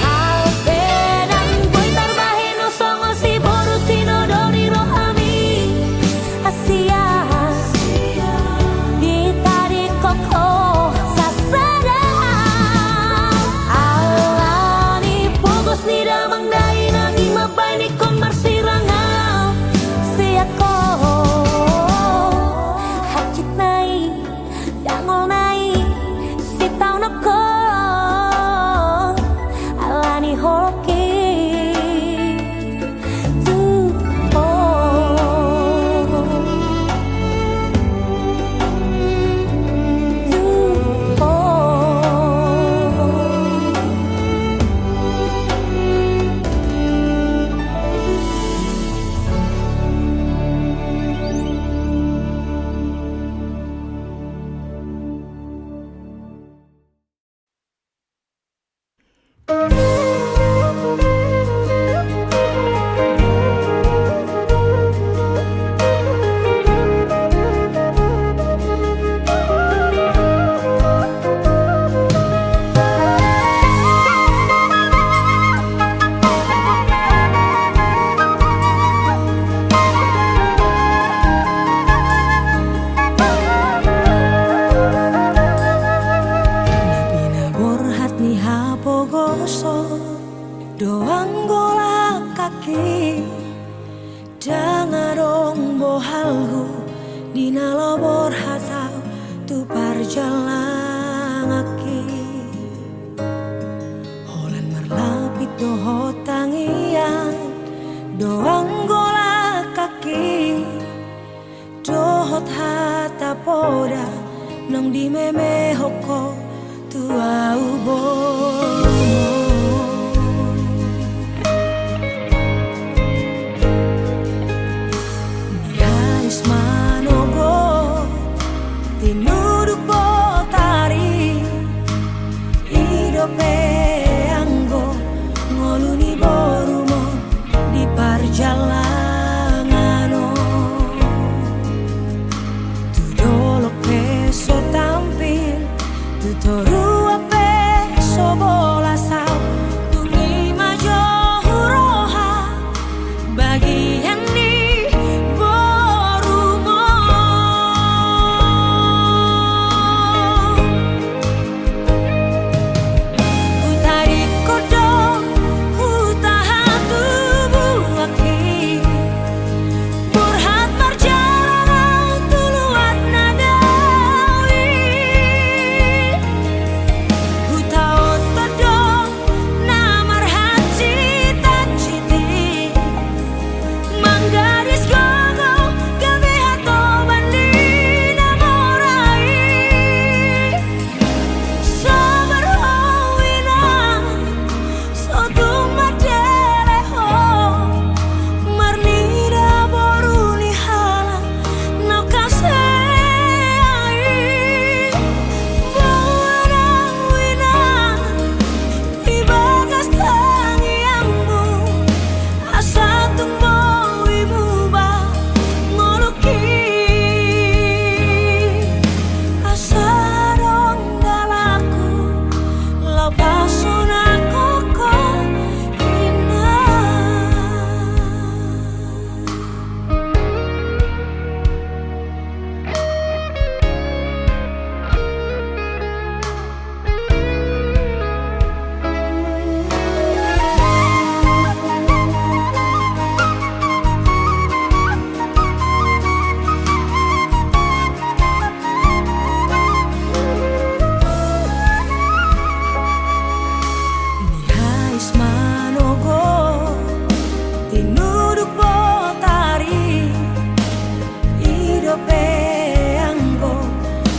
Ahu pe ndang boi tarbahen songon siboru tinodomi rohami hasian ditadingkon ho sasada. Alani pogos ni damang dainang i mambahen ingkon marsirangan sian ho. Hansit nai, dangol nai, sitaonon ho alani holongki tu ho. Tu ho. Na pinaborhat ni hapogoson do anggo langkangki. Ndang adong bohalhu di na laho borhat ahu tu parjalanan. Ho tu au borumon. Ni hais manogot tinuduk botari, i dope anggo ngolu ni borumon di parjalangan on. Tu dolok pe so tampil, tu toruan pe so bolas au, dung i ma jo huroha bagian ni borumon. Hutadingkon do huta hatubuan i, borhat marjalang au tu luat na dao i. Hutaothon do na marhansit-hansit i, manggadis gogo gabe hatoban ni na mora i. Sabar ho inang, so tung mandele ho, marnida boru ni halak na kasea i. Boan au inang di bagas tangiangmu, asa tung boi muba ngolungki. Asa adong dalanku laho pasonangkon ho inang. Ni hais manogot tinuduk botari, i dope anggo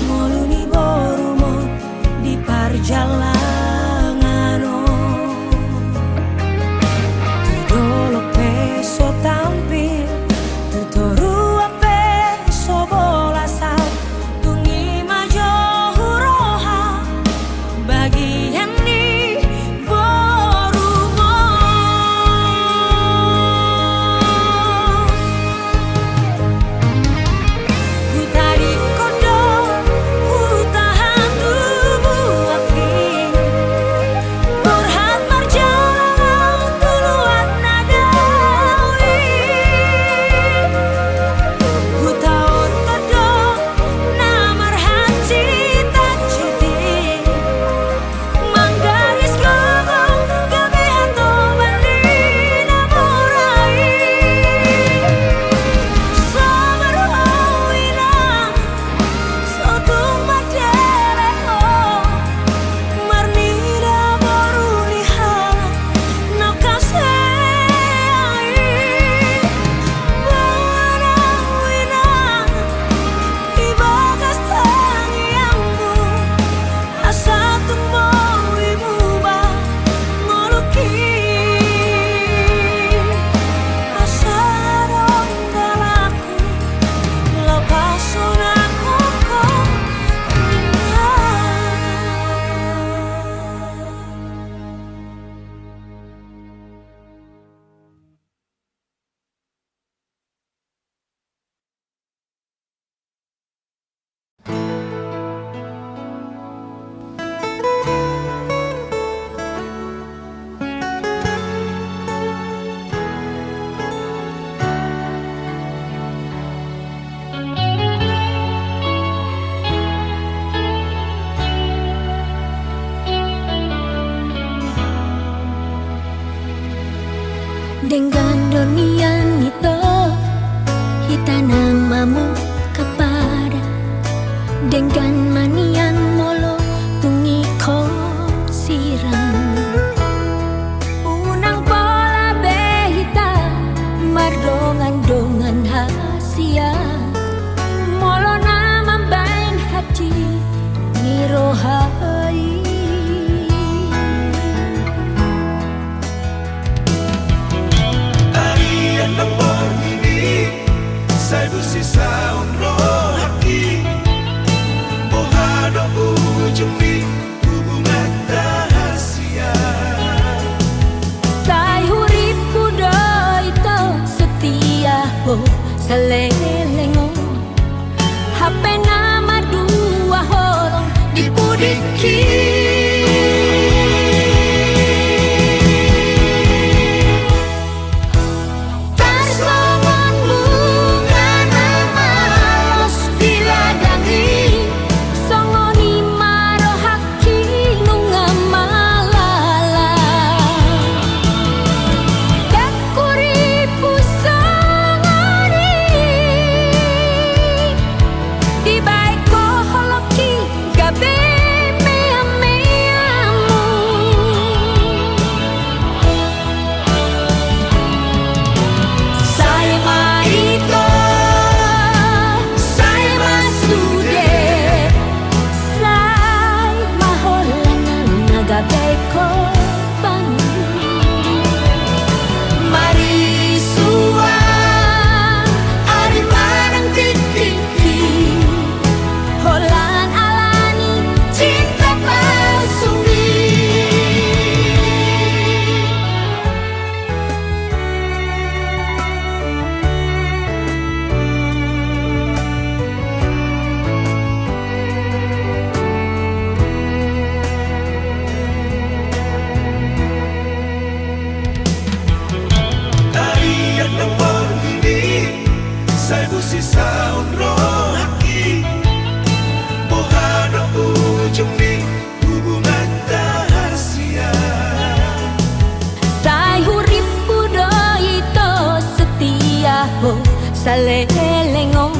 ngolu ni borumon di parjalangan on. Tu dolok pe so tampil, tu toruan pe so bolas au, dung i ma jo huroha bagian ni borumon. Hutadingkon do huta hatubuan i, borhat marjalang au tu luat na dao i. Hutaothon do na marhansit-hansit i, manggadis gogo gabe hatoban ni na mora i. Sabar ho inang, so tung mandele ho, marnida boru ni halak na kasea i. Boan au inang di bagas tangiangmu, asa tung boi muba ngolungki. Asa adong dalanku laho pasonangkon ho inang. Denggan do nian ito, hita na mamungka pada. Denggan ma nian molo tung ingkon sirang. Unang pola be hita mardongan-dongan hasian. Molo na mambaen hati ni ro Tarsongon bunga na malos di ladang i, songon i ma rohangki nunga malala. Dang huripu songon i, dibaen ho holongki gabe meameamu. Sai ma ito, sai ma sude, sai ma holan ahu na gabe korban. Marisuang ari manang tingkingki, holan ala ni cinta palsu i. Ari annon borngin i, sai busisaon rohangki. Boha do ujung ni hubunganta hasian? Sai hurippu do ito setia ho saleleng on.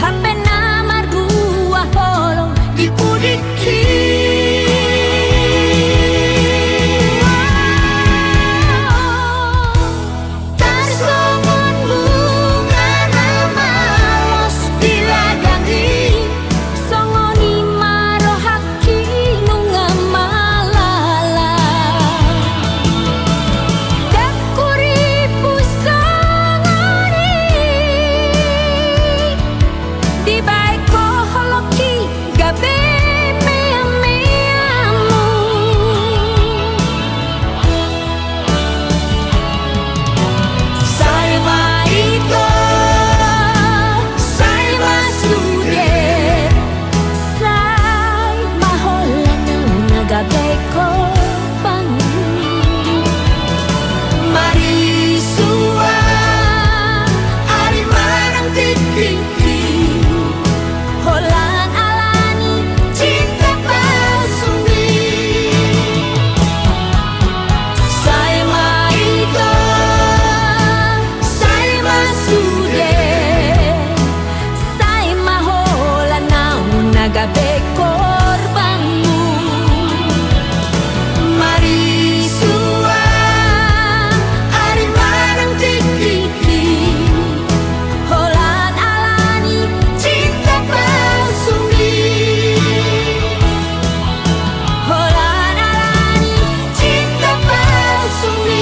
Hape na mardua holong di pudingki. Tarsongon bunga na malos di ladang i, songon i ma rohangki nunga malala. Dang huripu songon i, dibaen ho holongki gabe meameamu. Sai ma ito, sai ma sude, sai ma holan ahu na gabe korban. Marisuang ari manang tingkingki, holan ala ni cinta palsu i. Sai ma ito, sai ma sude, sai ma holan ahu na gabe korbanmu. Marisuang ari manang tingkingki, holan ala ni cinta palsu i. Holan ala ni cinta palsu i.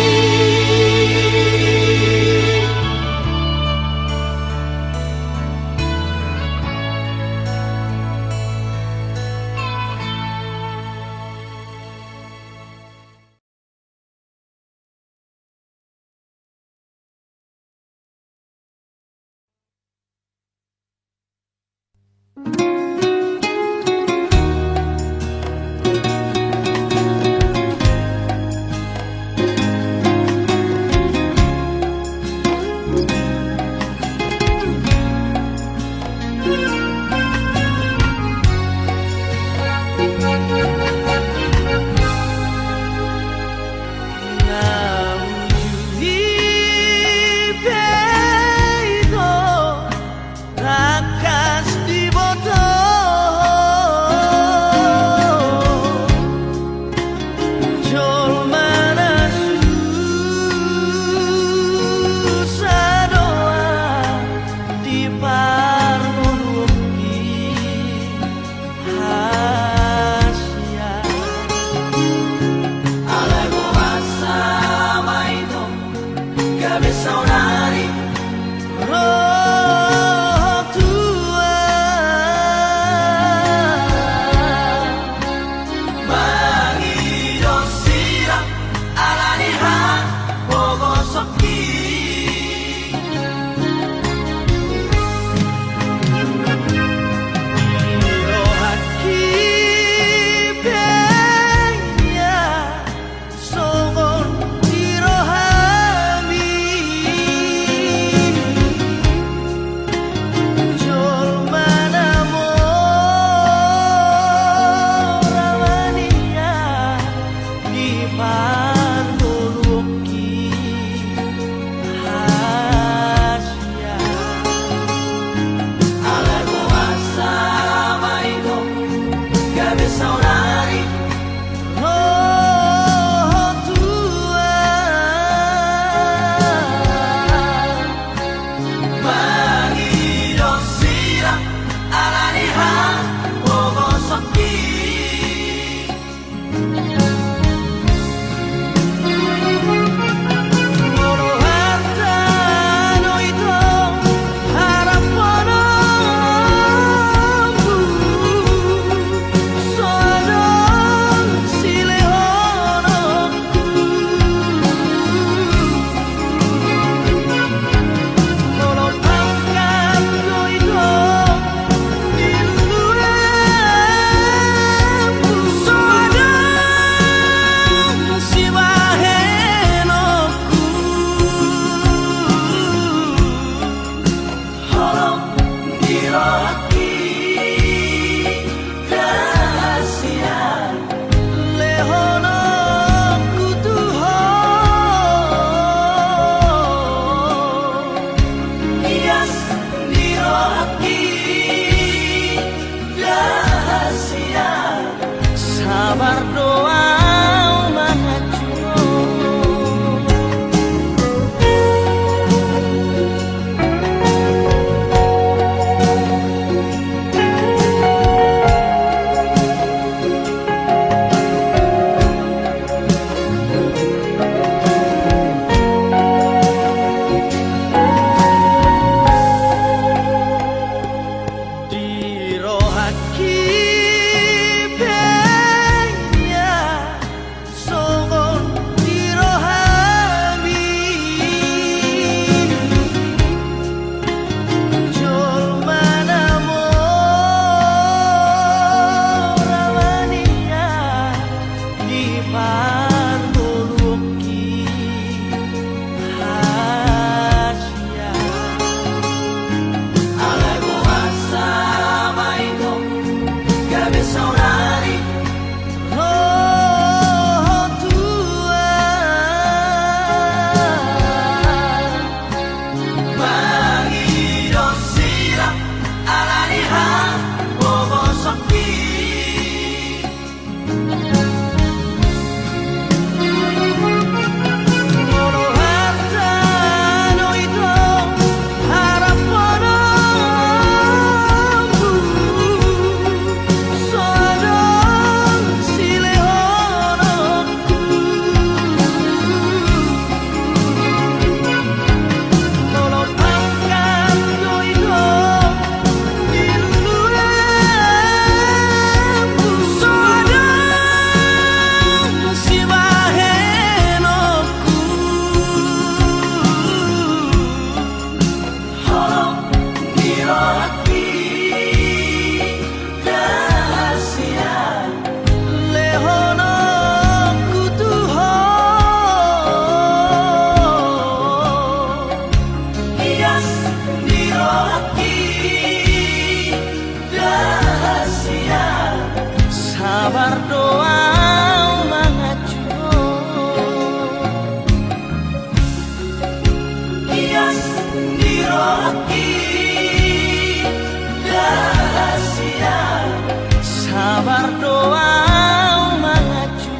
Saudari, roh Tuhan, mangido sira ala ni hapogoson i. Molo harta do ito harapononku, so adong silehononku. Molo pangkat do ito di luluanku, so adong sibahenonku. Holong ni rohangki, grasia lehononku tu Ho. Hias ni rohangki, grasia. Sabar do ahu manganju. Di rohangki pe ia songon di rohami, jolma na mora mania di parngoluonki. Hasia. Alai boasa ma ito gabe saudari, roh Tuhan, mangido sira ala ni hapogoson i. Molo harta do ito harapononku, so adong silehononku. Molo pangkat do ito di luluanku, so adong sibahenonku. Holong ni rohangki, grasia lehononku tu Ho. Hias ni rohangki, grasia. Sabar do ahu manganju. Hias ni rohangki, grasia. Sabar do ahu manganju.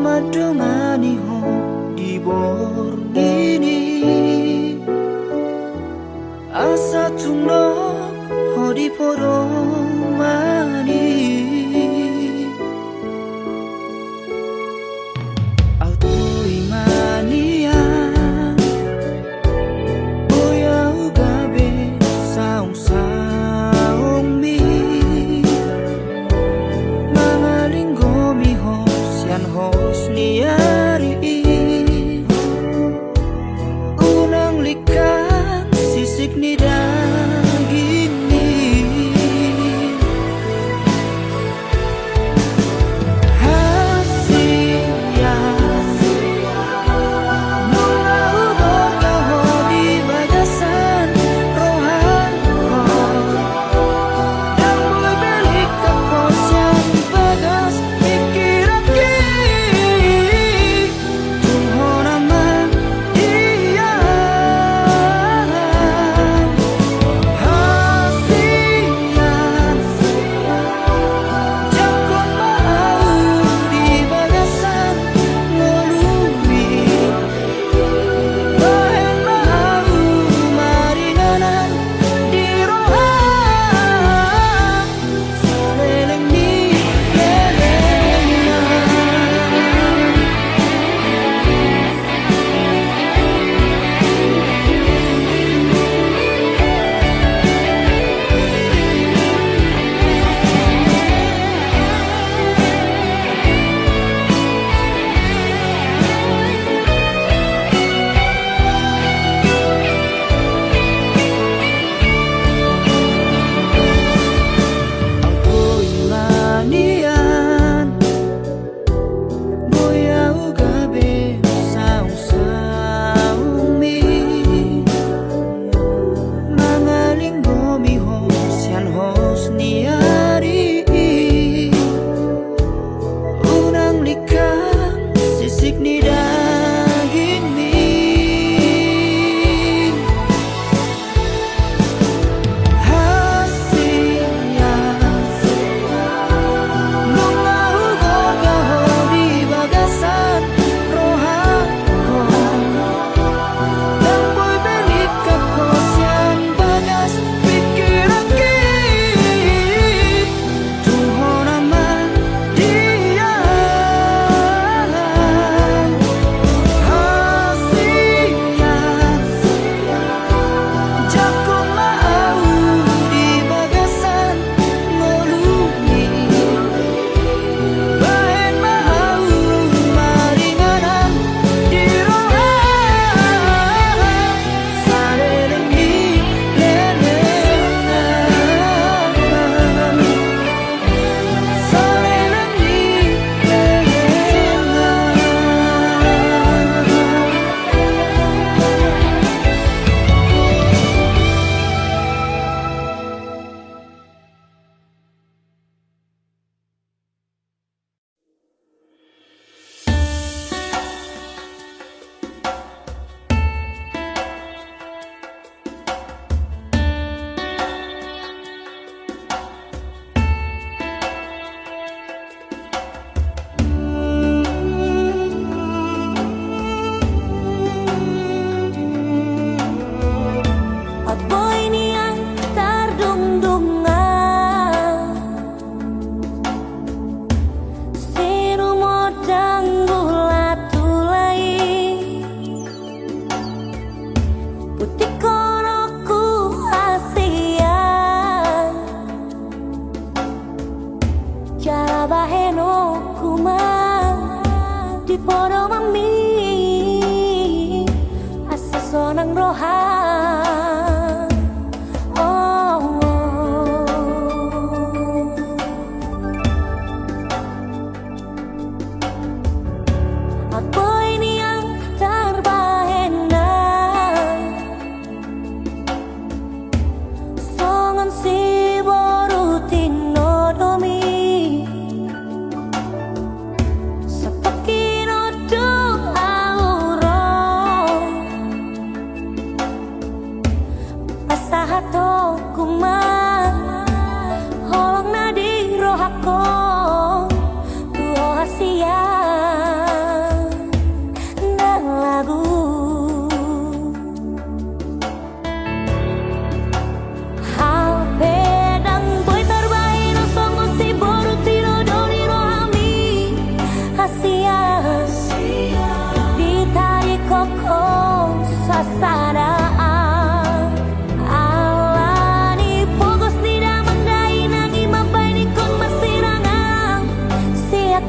mandongani ho di borngin i, asa tung dong ho di podoman i. Ahu boi ma nian, boi ahu gabe saung-saungmi, mangalinggomi ho sian hos ni ari i. Unang lingkang sisik ni dagingmi. Hasian, nunga hugorgor ho di bagasan rohangku. Ndang boi be lingkang ho sian bagas pingkiranki. Tung hona ma di ahu, hasian, jangkon ma ahu di bagasan ngolumi. Bahen ma ahu maringanan di roham. Ahu boi ma nian, boi ahu gabe saung-saungmi, mangalinggomi ho sian hos ni ari i. Unang lingkang sisik ni dagingmi. Hasian, nunga hugorgor ho di bagasan rohangku. Ndang boi be lingkang ho sian bagas pingkiranki. Tung hona ma di ahu, hasian, jangkon ma ahu di bagasan ngolumi. Bahen ma ahu maringanan di roham. Ahu boi nian tardungdung, ah. Sinumod dang hulatulai. Putikhononku hasian. Jala bahenonku ma di podomanmi. Asa sonang roham. Oh, oh. Ahu boi nian tarbahen na songon siboru tinodomi. Satongkin on do ahu ro. Pasahatonku ma holong na di rohangku tu ho hasian.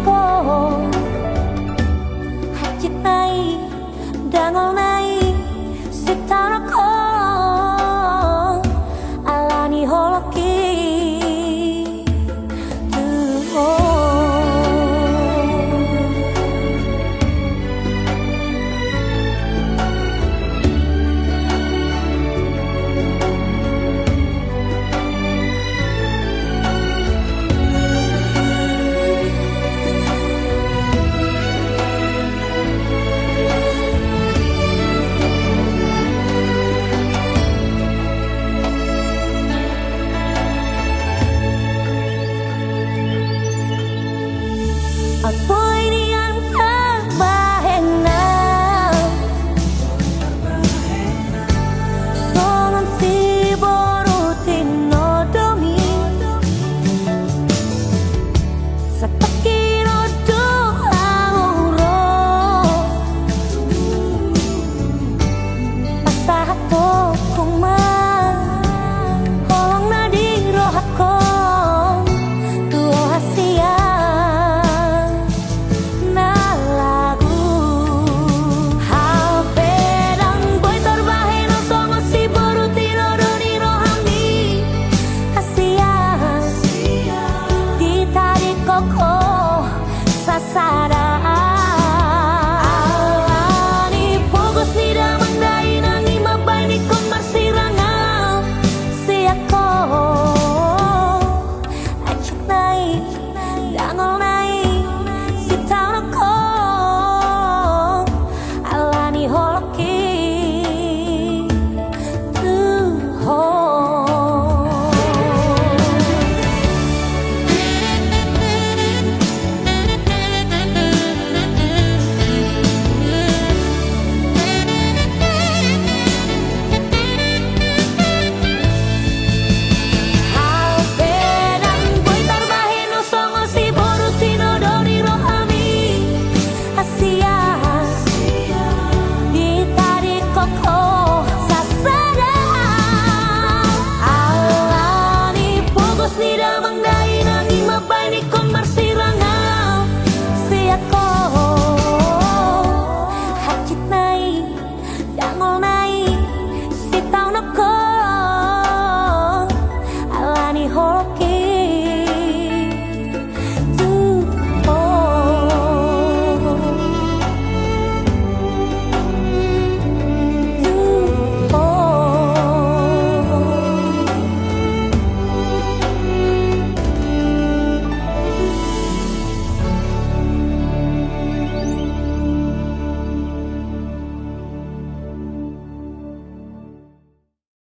Ho, hansit nai, dangol nai, sitarakon, ala ni holong i tu ho. Apo ini